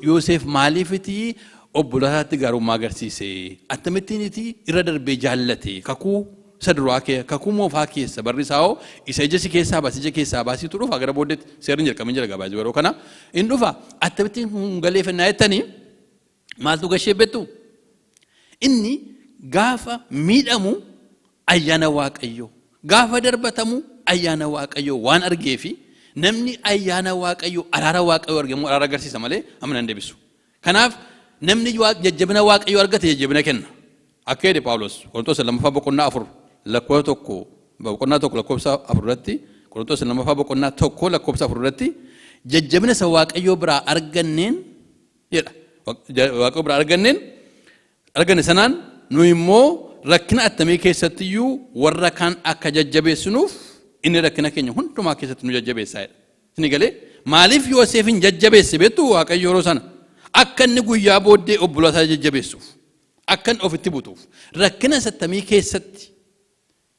Yoosef maaliifiti obbolootaatti gaarummaa agarsiise? Akkamittiiniti irra darbee jaallate? Kakuu isa duraa kee, kakuu moofaa keessa barri isaa hoo isa ija si keessaa baasi, ija keessaa baasiitu dhufa. Gara booddeetti seerri hin jalqabin jira gabaajii yeroo kana in dhufa. Akkamittiin kun galee fennaa jettanii, maaltu gashee beektu? Inni gaafa miidhamu ayyaana Waaqayyoo, gaafa darbatamu ayyaana Waaqayyoo waan argeefi, namni ayyaana Waaqayyoo, araara Waaqayyoo argamu araara agarsiisa malee amma nan deebisu. Kanaaf namni jajjabina Waaqayyoo argate jajjabina kenna. Akka jedhe Phaawulos Qorontoos lammaffaa boqonnaa 4 lakkoofsa 1, boqonnaa 1 lakkoofsa 4 irratti, Qorontoos lammaffaa boqonnaa 1 lakkoofsa 4 irratti, jajjabina isa Waaqayyoo biraa arganneen jedha. Waaqayyoo biraa arganneen, arganne sanaan nu immoo rakkina attamii keessattiyyuu warra kaan akka jajjabeessinuuf inni rakkina keenya hundumaa keessatti nu jajjabeessaa jedha. Isin galee? Maaliif Yoosefin jajjabeesse beektu Waaqayyo yeroo sana? Akka inni guyyaa booddee obboloota jajjabeessuuf, akka inni ofitti butuuf, rakkina attamii keessatti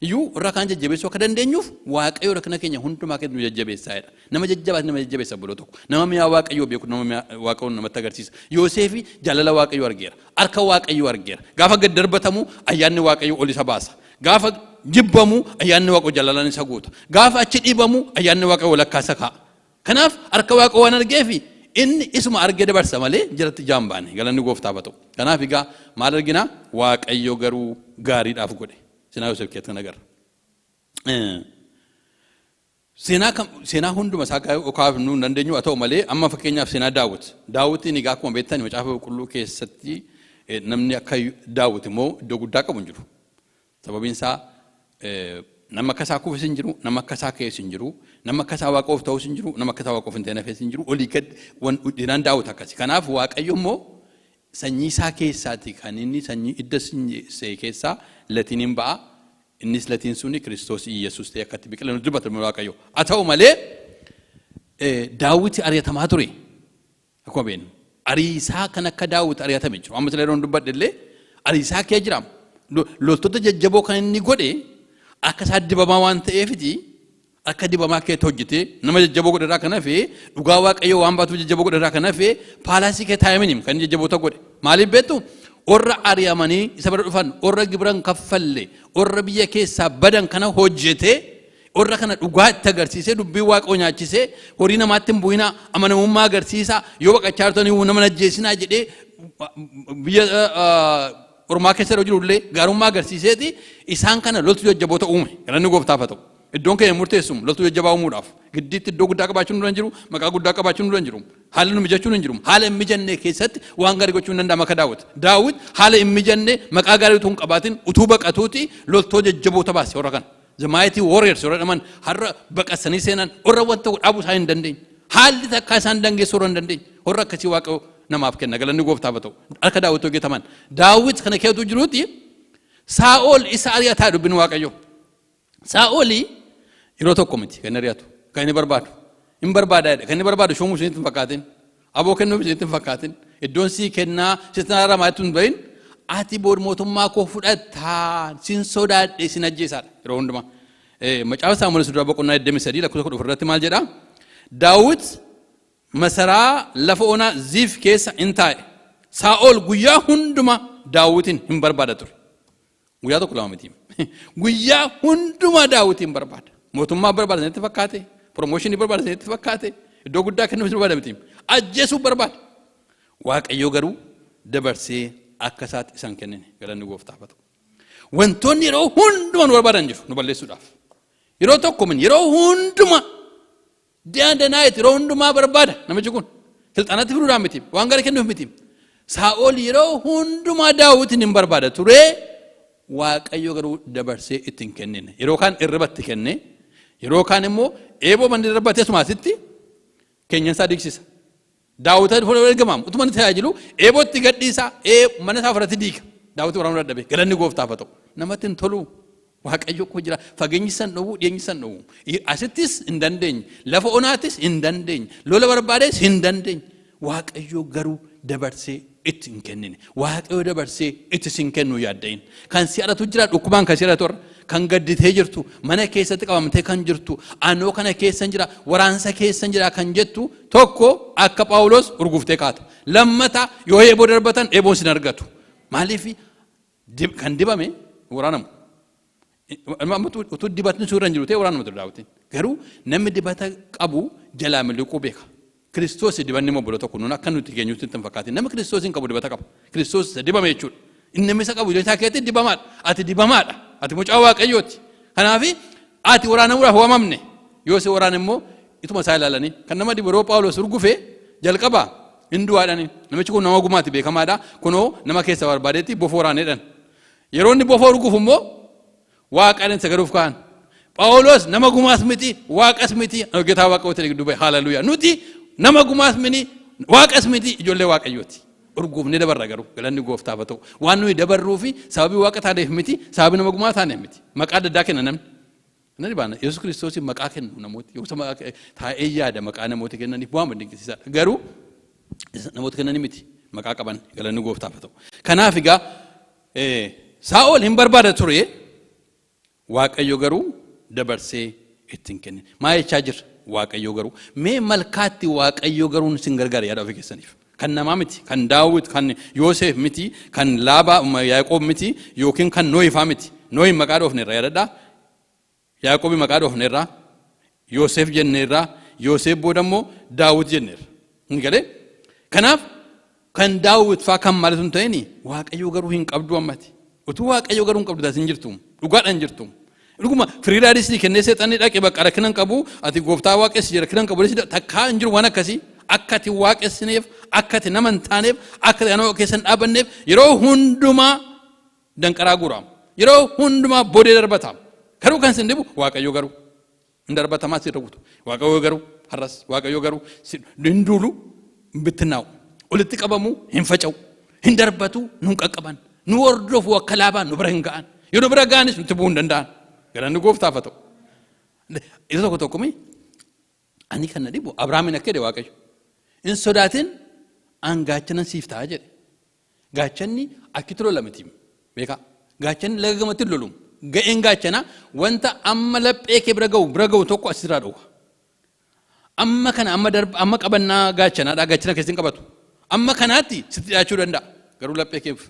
iyyuu warra kaan jajjabeessuu akka dandeenyuuf Waaqayyo rakkina keenya hundumaa keessatti nu jajjabeessaa jedha. Nama jajjabaas nama jajjabeessa obboloo tokko. Nama mi'aa Waaqayyoo beeku, nama mi'aa Waaqayyoon namatti agarsiisa. Yoosefi jaalala Waaqayyoo argeera. Harka Waaqayyoo argeera. Gaafa gad darbatamu ayyaanni Waaqayyoo ol isa baasa. Gaafa jibbamu ayyaanni Waaqayyoo jaalalaan isa guuta. Gaafa achi dhiibamu ayyaanni Waaqayyoo walakkaa isa kaa'a. Kanaaf harka Waaqayyoo waan argeefi inni isuma argee dabarsa malee jalatti ijaan baane. Galanni gooftaaf haa ta'u. Kanaaf egaa maal argina? Waaqayyo garuu gaariidhaaf godhe. Seenaa Yoosef keessatti kan agarra. Seenaa kam, seenaa hunduma isaa kaafnuu hin dandeenyu. Haa ta'u malee amma fakkeenyaaf seenaa Daawit. Daawitiin egaa akkuma beektan Macaafa Qulqulluu keessatti namni akka Daawit immoo iddoo guddaa qabu hin jiru. Sababiin isaa nama akka isaa kufis hin jiru, nama akka isaa ka'es hin jiru, nama akka isaa Waaqoof ta'us hin jiru, nama akka isaa Waaqoof hin ta'in hafes hin jiru. Olii gad seenaan Daawit akkasi. Kanaaf Waaqayyo immoo sanyii isaa keessaati kan inni sanyii idda see keessaa latiin hin ba'a. Innis latiin suni Kiristoos Iyyasuus ta'e akkatti biqile nutti dubbata Waaqayyo. Haa ta'u malee Daawit ari'atamaa ture. Akkuma beeknu ariisaa kan akka Daawit ari'atame jiru. Amma sila yeroo dubbadhe illee ariisaa kee jira. Loltoota jajjaboo kan inni godhe akka isaa dibamaa waan ta'eefiti, akka dibamaa keetti hojjetee nama jajjaboo godhe irraa kan hafe, dhugaa Waaqayyoo waan baatuuf jajjaboo godhe irraa kan hafe, palace kee taa'ee kan inni jajjaboota godhe. Maaliif beektu? Warra ari'amanii isa bira dhufan, warra gibira hin kaffalle, warra biyya keessaa badan kana hojjetee, warra kana dhugaa itti agarsiisee, dubbii Waaqoo nyaachisee, horii namaatti hin bu'inaa, amanamummaa agarsiisaa, yoo baqachaa jirtanii nama ajjeesinaa jedhee, biyya ormaa keessa yeroo jirullee gaarummaa agarsiiseeti isaan kana loltuu jajjaboota uume. Galanni gooftaaf haa ta'u. Iddoon keenya murteessuun loltuu jajjabaa uumuudhaaf giddiitti iddoo guddaa qabaachuun dura hin jiru, maqaa guddaa qabaachuun dura hin jiru, haalli nu mijachuun hin jiru. Haala hin mijanne keessatti waan gaarii gochuun danda'ama akka Daawit. Daawit haala hin mijanne, maqaa gaarii utuu hin qabaatin, utuu baqatuuti loltoo jajjaboota baase. Warra kana the mighty warriors warra jedhaman, har'a baqasanii seenan, warra wanta tokko dhaabuu isaan hin dandeenye, haalli takkaa isaan dangeessuu warra hin dandeenye, warra akkasii Waaqayyo namaaf kenna. Galanni gooftaaf haa ta'u. Harka Daawit hojjetaman. Daawit kana keetu jiruuti Saa'ol isa ari'ataa dubbin Waaqayyo. Saa'oli yeroo tokko miti kan inni ari'atu, kan inni barbaadu. Hin barbaada jedhe. Kan inni barbaadu shuumuu isinitti hin fakkaatin. Aboo kennuuf isinitti hin fakkaatin. Iddoon sii kennaa sitti araaramaa jettu hin bahin. Ati boor mootummaa koo fudhattaa, sin sodaadhe, sin ajjeesaadha yeroo hundumaa. Macaafa Saamu'eel isa duraa boqonnaa 23 lakkoofsa 14 irratti maal jedhaa? Daawit masaraa lafa onaa Ziif keessa in taa'e. Saa'ol guyyaa hundumaa Daawitin hin barbaada ture. Guyyaa tokko lama miti. Guyyaa hundumaa Daawitiin barbaada. Mootummaa barbaada isinitti fakkaate? Promotion barbaada isinitti fakkaate? Iddoo guddaa kennuuf barbaada miti. Ajjeesuu barbaada. Waaqayyo garuu dabarsee akka isaatti isaan kennine. Galanni gooftaaf haa ta'u. Wantoonni yeroo hundumaa nu barbaadan jiru nu balleessuudhaaf. Yeroo tokko min yeroo hundumaa, day and night, yeroo hundumaa barbaada namichi kun. Silxaanatti fiduudhaan miti. Waan gaarii kennuuf miti. Saa'ol yeroo hundumaa Daawitin hin barbaada ture. Waaqayyo garuu dabarsee itti hin kennine. Yeroo kaan irribatti kenne. Yeroo kaan immoo eeboo manni darbatee asumaasitti keenyan isaa diigsisa. Daawit fuula ergamaam utuma inni tajaajilu eebootti gadhiisaa, mana isaa ofirratti diiga. Daawit waraanuu dadhabe. Galanni gooftaaf haa ta'u. Namatti hin tolu. Waaqayyo koo jira. Fageenyi san dhowwu, dhiyeenyi san dhowwu. Asittis hin dandeenye. Lafa onaattis hin dandeenye. Lola barbaadees hin dandeenye. Waaqayyo garuu dabarsee itti hin kennine. Waaqayyo dabarsee itti sin kennu yaadda'in. Kan si aratu jira, dhukkubaan kan si aratu irra. kan gadditee jirtu, mana keessatti qabamtee kan jirtu, anoo kana keessan jira, waraansa keessan jira kan jettu tokko akka Phaawulos urguftee kaata. Lammata, yoo eeboo darbatan eeboon sin argatu. Maaliif? Kan dibame waraanamu. Utuu dibatni suurra hin jiru ta'e waraanamu ture Daawwitiin. Garuu namni dibata qabu jalaa miliquu beeka. Kiristoos dibanni immoo obbolo tokko nuun akka nuti keenyutti hin fakkaatin. Namni Kiristoos hin qabu dibata qaba. Kiristoos isa dibame jechuudha. Inni namni isa qabu jireenya isaa keessatti dibamaadha. Ati dibamaadha. Ati mucaa Waaqayyooti. Kanaaf ati waraanamuudhaaf waamamne. Yoo si waraane immoo ituma isaa ilaalanii kan nama dibu yeroo Phaawulos urgufe jalqaba hin du'aadhani. Namichi kun nama gumaati, beekamaadha. Kunoo nama keessa barbaadetti bofa waraaneedhan. Yeroo inni bofa urgufu immoo Waaqaan sagaduuf ka'an. Phaawulos nama gumaas miti, Waaqas miti, hojjetaa Waaqayyooti dubbate. Haaleluyyaa. Nuti nama gumaas miti, Waaqas miti, ijoollee Waaqayyooti. Urguufni dabarra garuu galanni Gooftaaf haa ta'u. Waan nuyi dabarruu fi sababii Waaqa taaneef miti, sababii nama gumaa taaneef miti. Maqaa adda addaa kenna namni. Inni dhibaana Yesuus Kiristoosiif maqaa kennu namooti. Yoo maqaa taa'ee yaada maqaa namooti kennaniif waan dinqisiisaadha. Garuu namoota kennanii miti, maqaa qaban, galanni Gooftaaf haa ta'u. Kanaaf egaa Saa'ol hin barbaada ture, Waaqayyo garuu dabarsee ittiin kenne. Maa jechaa jira? Waaqayyo garuu. Mee malkaatti Waaqayyo garuu sin gargaara yaada ofii keessaniif. Kan namaa miti, kan Daawit, kan Yoosef miti, kan Laabaa, Yaaqoob miti, yookiin kan Nohifaa miti. Nohi maqaa dhoofneerra, yaadadhaa. Yaaqoobi maqaa dhoofneerra. Yoosef jenneerra. Yoosef booda immoo Daawit jenneerra. Hin galee? Kanaaf kan Daawit faa kan maalitu hin ta'in, Waaqayyo garuu hin qabdu ammati. Utuu Waaqayyo garuu hin qabdu taas hin jirtu. Dhugaadhaan hin jirtu. Dhuguma firiiraadis ni kennee seexanni dhaqe bakka rakkina hin qabu, ati Gooftaa waaqessi rakkina hin qabu takkaa hin jiru waan akkasii. Akka ati waaqessineef, akka ati nama hin taaneef, akka ati anoo keessa hin dhaabanneef yeroo hundumaa danqaraa guuramu. Yeroo hundumaa bodee darbatamu. Garuu kan sin dhibu Waaqayyo garuu. Hin darbatamaa si rukutu. Waaqayyo garuu har'as Waaqayyo garuu hin duulu, hin bittinnaa'u. Walitti qabamu, hin faca'u. Hin darbatu, nu hin qaqqaban. Nu hordofu akka laabaan nu bira hin ga'an. Yoo nu bira ga'anis nutti bu'uu hin danda'an. Galanni Gooftaaf haa ta'u. Isa tokko tokko ani kan na dhibu Abrahaamin akka jedhe Waaqayyo. Hin sodaatin, an gaachanan siif ta'a jedhe. Gaachanni akkitti lola miti, beekaa. Gaachanni laga gamatti lolu. Ga'een gaachanaa wanta amma laphee kee bira ga'u tokko asirraa dhowwa. Amma kana amma darba amma qabannaa gaachanaadha, gaachana keessatti hin qabatu. Amma kanaatti sitti dhiyaachuu danda'a. Garuu laphee keef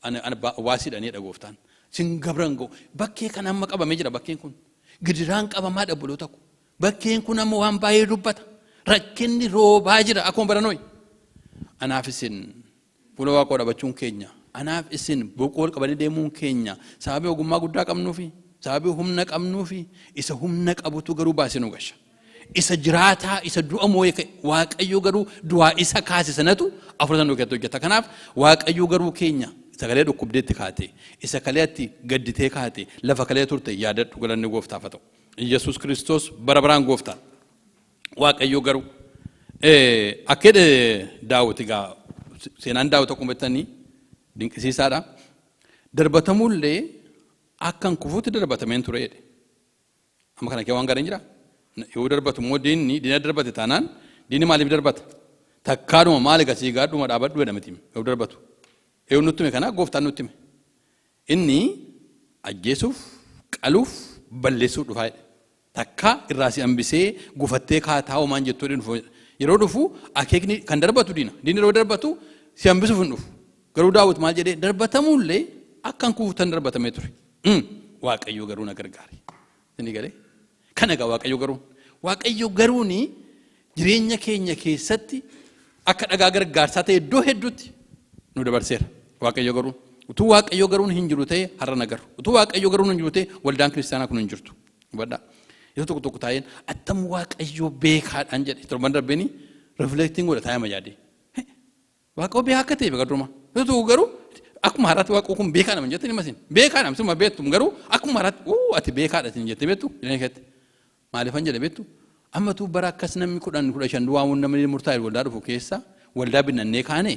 ani waasiidhaniidha Gooftaan. Sin gabran ga'u. Bakkee kana amma qabamee jira bakkeen kun. Gidiraan qabamaadha, obboloota ko. Bakkeen kun amma waan baay'ee dubbata. Rakkinni roobaa jira akkuma baranooyi. Anaaf isin fuula Waaqoo dhabachuun keenya, anaaf isin boqoo ol qabanii deemuun keenya sababii ogummaa guddaa qabnuufi, sababii humna qabnuufi, isa humna qabutu garuu baasee nu gasha. Isa jiraataa, isa du'a moo'ee ka'e, Waaqayyo garuu du'aa isa kaase sanatu afura sana keessatti hojjeta. Kanaaf Waaqayyo garuu keenya sagalee dhukkubdeetti kaate, isa kaleetti gadditee kaate, lafa kalee turte yaadadhu, galanni Gooftaaf haa ta'u. Yesuus Kiristoos bara baraan Gooftaa. Waaqayyo garuu akka jedhe Daawit egaa seenaan Daawit akkuma beektanii dinqisiisaadha. Darbatamullee akkan kufuutti darbatameen ture jedhe. Amma kana kee waan gaariin jira. Yoo darbatu immoo diinni diina darbate taanaan, diinni maaliif darbata? Takkaadhuma maali gasii gaadhuma dhaabadhu jedha miti yoo darbatu. Yoo nutti hime kana Gooftaan nutti hime. Inni ajjeesuuf, qaluuf, balleessuuf dhufaa jedhe. Takka irraa si hambisee gufattee kaataa homaan jettuu dhufu. Yeroo dhufu akeekni kan darbatu diina. Diinni yeroo darbatu si hambisuuf hin dhufu. Garuu Daawit maal jedhee? Darbatamullee akkan kufuutan darbatamee ture. Waaqayyo garuu na gargaare. Inni galee? Kana egaa Waaqayyo garuun. Waaqayyo garuuni jireenya keenya keessatti akka dhagaa gargaarsaa ta'e iddoo hedduutti nu dabarseera. Waaqayyo garuun. Utuu Waaqayyo garuun hin jiru ta'e har'a na garu. Utuu Waaqayyo garuun hin jiru ta'e waldaan kiristaanaa kun hin jirtu. Hubadhaa. Yeroo tokko tokko taa'een attam Waaqayyo beekaadhaan jedhe, torban darbeeni reflecting godha taa'ee yaadee. Waaqayyo beekaa akka ta'e beeka duruma. Yeroo tokko garuu akkuma har'aatti Waaqoo kun beekaa nama jettee nima sin. Beekaa nama suma beektu, garuu akkuma har'aatti uu ati beekaadha sin jettee beektu jireenya keetti. Maaliifan jedhe beektu? Amma tuu bara akkas namni 10 15 duwwaamuun namni murtaa'e waldaa dhufu keessa waldaa binannee kaane.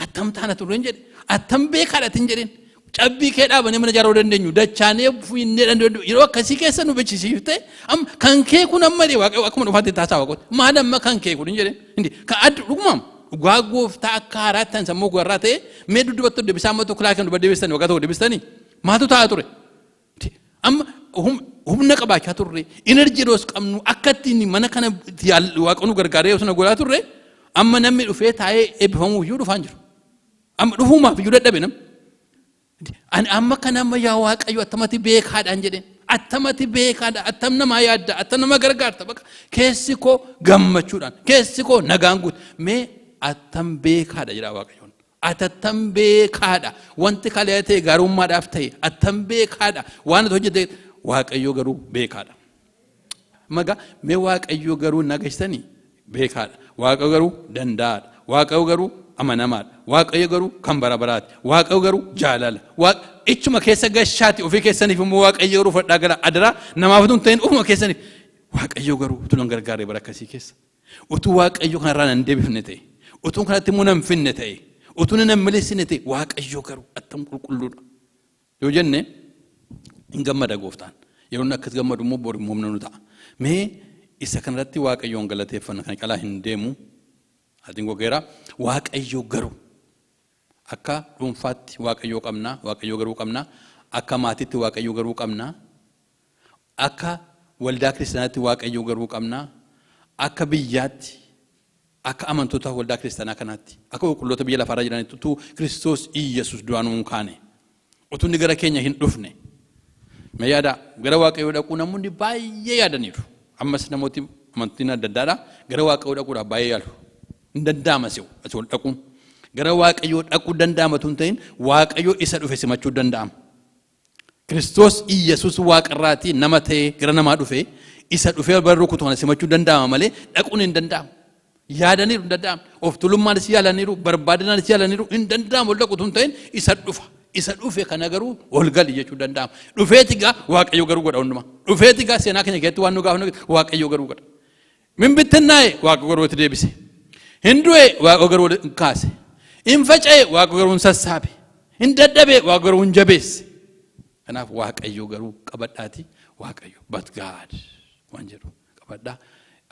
Attam taana turre hin jedhe. Attam beekaadha hin jedhin. Cabbii kee dhaabanii mana ijaaruu dandeenyu. Dachaanee fiinnee dandeenyu. Yeroo akkasii keessa nu bechisiifte amma kan kee kun amma jedhe Waaqayyo akkuma dhufaatti taasaa Waaqooti. Maal amma kan kee kun hin jedhin. Hindi kan addu dhugumaam dhugaa Gooftaa akka haaraatti tan sammuu garraa ta'e mee duddubattu deebisaa amma tokko laakiin duba deebistanii waggaa tokko deebistanii maaltu ta'a ture? Amma humna qabaachaa turre, energy yeroos qabnu, akka ittiin mana kana Waaqa nu gargaaree osoo na godhaa turre, amma namni dhufee taa'ee eebbifamuuf iyyuu dhufaan jiru. Amma dhufuumaaf iyyuu dadhabe namni. Ani amma kana amma yaa Waaqayyo, attamati beekaadhaan jedheen. Attamati beekaadha, attam namaa yaadda, attam nama gargaarta. Bakka keessi koo gammachuudhaan, keessi koo nagaan guute. Mee attam beekaadha jedha Waaqayyoon. Ati attam beekaadha. Wanti kalee ta'e gaarummaadhaaf ta'e, attam beekaadha. Waan ati hojjete, Waaqayyo garuu beekaadha. Magaa mee Waaqayyo garuu nagashitanii beekaadha. Waaqayyo garuu danda'aadha. Waaqayyo garuu amanamaadha. Waaqayyo garuu kan bara baraati. Waaqayyo garuu jaalala. Ichuma keessa gashaati ofii keessaniif immoo Waaqayyo garuu fudhadhaa gara adaraa namaaf utuu hin ta'in ofuma keessaniif. Waaqayyo garuu utuu nan gargaaree bara akkasii keessa. Utuu Waaqayyo kanarraa nan deebifne ta'e. Utuu kanatti immoo nan finne ta'e. Utuu nan milissine ta'e, Waaqayyo garuu attam qulqulluudha. Yoo jenne hin gammada gooftaan. Yeroo inni akkas gammadu immoo bor immoo humna nu ta'a. Mee isa kanarratti Waaqayyoon galateeffanna, kan calaa hin deemu. Atiin gogeera. Waaqayyo garuu akka dhuunfaatti Waaqayyoo qabna, Waaqayyoo garuu qabna. Akka maatiitti Waaqayyoo garuu qabna. Akka waldaa kiristaanaatti Waaqayyoo garuu qabna. Akka biyyaatti, akka amantoota waldaa kiristaanaa kanaatti, akka qulqulloota biyya lafaarra jiranitti, utuu Kiristoos Iyyasuus duraan hin kaane, utuu inni gara keenya hin dhufne. Mee yaada, gara Waaqayyoo dhaquu namoonni baay'ee yaadaniiru. Ammas namooti amantiin adda addaadha gara Waaqayyoo dhaquudhaaf baay'ee yaalu. Hin danda'ama si'u asii ol dhaquun. Gara Waaqayyoo dhaquu danda'ama tun ta'in, Waaqayyoo isa dhufe simachuu danda'ama. Kiristoos Iyyasuus waaqarraatii nama ta'ee gara namaa dhufe, isa dhufee bara rukutu kana simachuu danda'ama malee dhaquun hin danda'amu. Yaadaniiru, hin danda'amu. Of tuulummaanis yaalaniiru, barbaadanaanis yaalaniiru, hin danda'amu ol dhaqu tun ta'in, isa dhufa. Isa dhufe kana garuu ol gali jechuu danda'ama. Dhufeeti gaa Waaqayyo garuu godha hundumaa. Dhufeeti gaa seenaa keenya keessatti waan nu gaafannu Waaqayyo garuu godha. Min bittinnaa'e, Waaqa garuu itti deebise. Hin du'e, Waaqa garuu hin kaase. Hin faca'e, Waaqa garuu hin sassaabe. Hin dadhabe, Waaqa garuu hin jabeesse. Kanaaf Waaqayyo garuu qabadhaati, Waaqayyo, but God waan jedhu qabadhaa.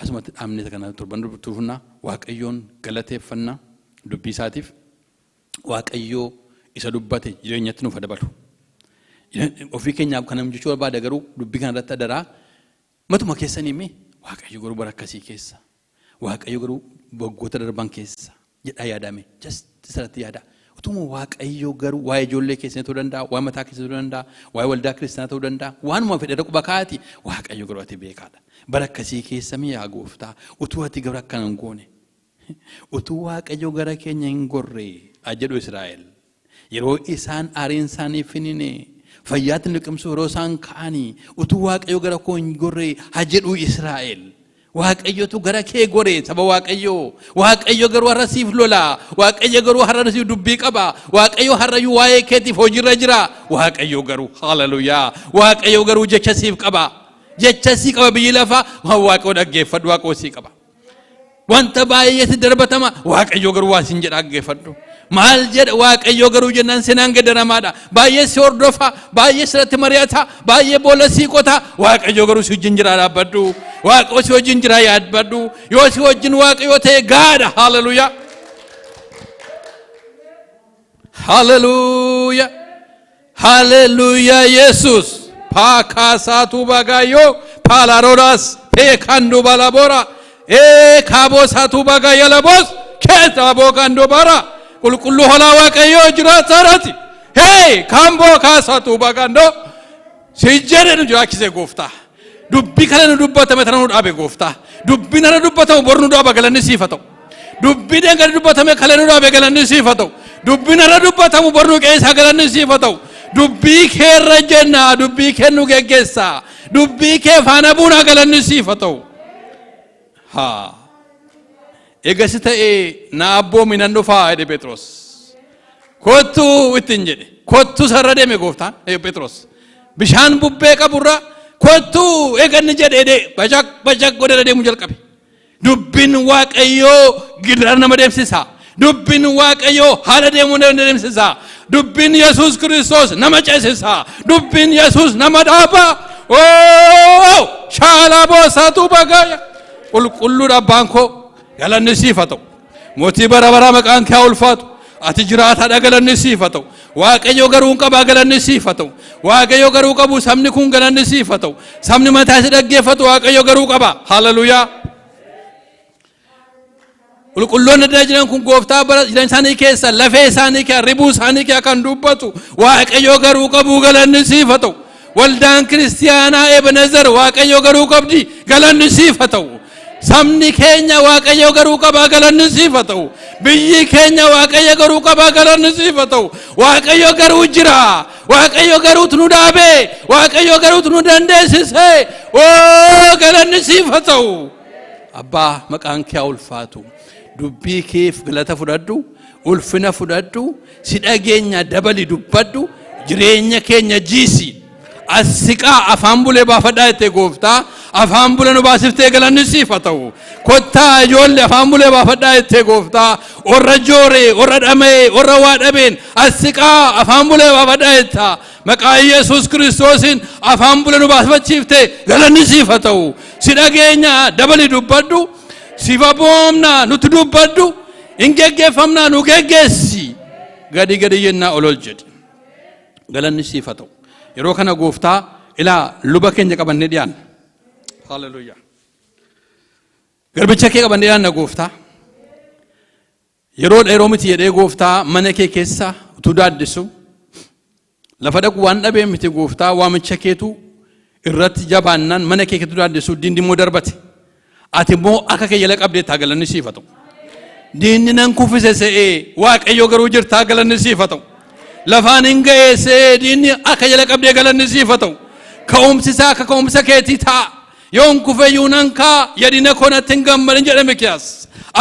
Asumatti dhaabnee kana torban tuufnaa. Waaqayyoon galateeffannaa dubbii isaatiif. Waaqayyoo isa dubbate jireenyatti nuuf dabalu. Ofii keenyaaf kana jechuu barbaada, garuu dubbii kana irratti adaraa matuma keessanii mee Waaqayyo garuu bara akkasii keessa, Waaqayyo garuu waggoota darban keessa jedhaa yaadame, just isarratti yaada. Utuma Waaqayyo garuu waa'ee ijoollee keessanii ta'uu danda'a, waa'ee mataa keessanii ta'uu danda'a, waa'ee waldaa kiristaanaa ta'uu danda'a, waanuma fedhe irra quba kaa'ati, Waaqayyo garuu ati beekaadha. Bara akkasii keessa mi'a gooftaa, utuu ati gara akkana hin goone, utuu Waaqayyo gara keenya hin gorre jedhu Israa'el. Yeroo isaan aariin isaanii finine, fayyaatti liqimsu yeroo isaan ka'anii, utuu Waaqayyo gara koo hin gorre haa jedhu Israa'el. Waaqayyotu gara kee gore, saba Waaqayyoo. Waaqayyo garuu har'a siif lola. Waaqayyo garuu har'a siif dubbii qaba. Waaqayyo har'ayyuu waa'ee keetiif hojiirra jira. Waaqayyo garuu, haleluyaa. Waaqayyo garuu jecha siif qaba. Jecha sii qaba. Biyyi lafaa waan Waaqayyo dhaggeeffadhu, Waaqayyo sii qaba. Wanta baay'eetti darbatama, Waaqayyo garuu waa siin jedha, dhaggeeffadhu. Maal jedha Waaqayyo garuu jennaan seenaan gedaramaadha. Baay'ee si hordofa, baay'ee sirratti mari'ata, baay'ee boolla sii qota. Waaqayyo garuu si wajjin jira, dhaabbadhu. Waaqayyo si wajjin jira, yaabbadhu. Yoo si wajjin Waaqayyo ta'e gaadha. Haleluyaa. Haleluyaa. Haleluyaa Yesus. Paakaasaatu bagaayoo paalaroras peekandu balabora ee kaaboosaatu bagaayalabos keessa bookandoo bara qulqulluu holaa Waaqayyoo jiraataarati hee kaamboo kaasaatu bagandoo si jedhe nu jiraachise gooftaa. Dubbii kana nu dubbatame tana nu dhaabe gooftaa. Dubbiin kana dubbatamu bor nu dhaaba, galanni siif haa ta'u. Dubbii dhengada dubbatame kale nu dhaabe, galanni siif haa ta'u. Dubbiin har'a dubbatamu bor nu qeessaa, galanni siif haa ta'u. Dubbii keerra jenna, dubbii kee nu geggeessa, dubbii kee faana buunaa, galanni siif haa ta'u. Haa eegasi ta'ee na abboomi, nan dhufaa jedhe Phexros. Kottuu ittiin jedhe. Kottuu sarara deeme gooftaan Phexros. Bishaan bubbee qaburra kottuu eeganni jedhe, bashaq bashaq godhee deemuu jalqabe. Dubbiin Waaqayyoo gidiraa nama deemsisa. Dubbiin Waaqayyoo haala deemuu nama deemsisa. Dubbiin Yesuus Kiristoos nama ceesisa. Dubbiin Yesuus nama dhaaba. Oo shaalaa boosaatu bagaaya. Qulqulluudha abbaan koo, galanni siif haa ta'u. Mootii bara baraa, maqaan kee haa ulfaatu. Ati jiraataadha, galanni siif haa ta'u. Waaqayyo garuu qabaa, galanni siif haa ta'u. Waaqayyo garuu qabu sabni kun, galanni siif haa ta'u. Sabni mataa si dhaggeeffatu Waaqayyo garuu qaba. Haleluuyaa. Qulqulloonni adda jiran kun gooftaa, bara jireenya isaanii keessa lafee isaanii keessa, ribuu isaanii keessa kan dubbatu Waaqayyo garuu qabu, galanni siif haa ta'u. Waldaan kiristiyaanaa Ebenezer Waaqayyo garuu qabdi, galanni siif haa ta'u. Sabni keenya Waaqayyo garuu qabaa, galanni siif haa ta'u. Biyyi keenya Waaqayyo garuu qabaa, galanni siif haa ta'u. Waaqayyo garuu jira. Waaqayyo garuutu nu dhaabee. Waaqayyo garuutu nu dandeessisee. Oo, galanni siif haa ta'u. Abbaa, maqaan kee haa ulfaatu. Dubbii keef galata fudhadhu. Ulfina fudhadhu. Si dhageenya, dabali dubbadhu. Jireenya keenya jiisi. As siqaa afaan bulee baafadhaa jettee gooftaa, afaan bulee nu baasiftee, galanni siif haa ta'u. Kottaa ijoollee, afaan bulee baafadhaa jettee gooftaa, warra jooree, warra dhama'ee, warra waa dhabeen as siqaa afaan bulee baafadhaa jettaa. Maqaa Yesuus Kiristoosiin afaan bulee nu baasifachiiftee, galanni siif haa ta'u. Si dhageenya, dabali dubbadhu. Siif abboomnaa, nutti dubbadhu. Hin geggeeffamnaa, nu geggeessi. Gadi gadi jennaa, ol ol jedhi. Galanni siif haa ta'u. Yeroo kana gooftaa, ilaa luba keenya qabannee dhiyaanna. Haleluuyaa. Garbicha kee qabannee dhiyaanna gooftaa. Yeroo yeroo miti jedhee gooftaa, mana kee keessa utuu daaddisu lafa dhaqu waan dhabee miti gooftaa, waamicha keetu irratti jabaannaan mana kee keetu daaddisu, diinni immoo darbate. Ati immoo akka kee jala qabdee taa, galanni siif haa ta'u. Diinni nan kuffise se'ee, Waaqayyo garuu jirtaa, galanni siif haa ta'u. Lafaan hin ga'ee se'ee, diinni akka jala qabdee, galanni siif haa ta'u. Ka'umsi isaa akka ka'umsa keetii ta'a. Yoon kufeyyuu nan kaa, yadina koo natti hin gammadin jedhe Mikiyaas.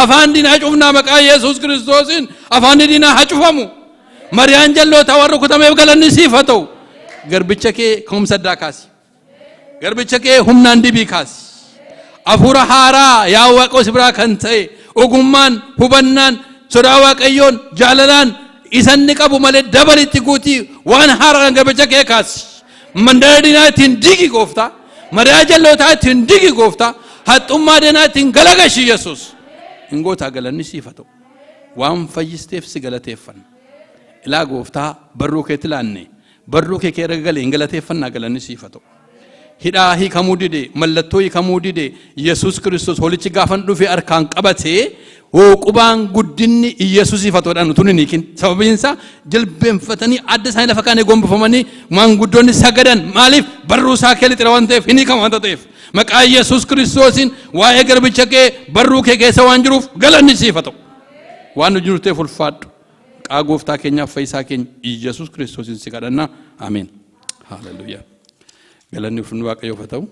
Afaan diinaa cufnaa, maqaa Yesuus Kiristoosiin afaan diinaa haa cufamu. Mariyaan jalloota warra rukutameef, galanni siif haa ta'u. Garbicha kee ka'umsa addaa kaasi. Garbicha kee humnaan dibii kaasi. Hafuura haaraa yaa Waaqa si biraa kan ta'e, ogummaan, hubannaan, sodaa Waaqayyoon, jaalalaan isanni qabu malee dabalitti guutii, waan haaraadhaan garbicha kee kaasi. Mandara diinaa ittiin digi gooftaa. Madaa jallootaa ittiin digi gooftaa. Haxxummaa diinaa ittiin galagashi Yesuus. Hin gootaa, galanni siif haa ta'u. Waan fayyisteef si galateeffanna. Ilaa gooftaa, barruu keetti laanne, barruu kee kee galee hin galateeffannaa, galanni siif haa ta'u. Hidhaa hiikamuu dide, mallattoo hiikamuu dide, Yesuus Kiristoos holichi gaafan dhufe harkaan qabatee hooqubaan guddinni Yesuusiif haa ta'uudhaan utuu hin hiikin. Sababiin isaa jilbeenfatanii adda isaanii lafa kaanii gombifamanii maanguddoonni sagadan. Maaliif? Barruu isaa kee lixira waan ta'eef, hin hiikamu waan ta'eef. Maqaa Yesuus Kiristoosiin waa'ee garbicha kee barruu kee keessa waan jiruuf, galanni siif haa ta'u. Waan nu jiru ta'eef ulfaadhu. Maqaa gooftaa keenyaaf fayyisaa keenya Yesuus Kiristoosiin si kadhanna. Ameen. Haaleluyyaa. Galanni ulfinni Waaqayyoof haa ta'u.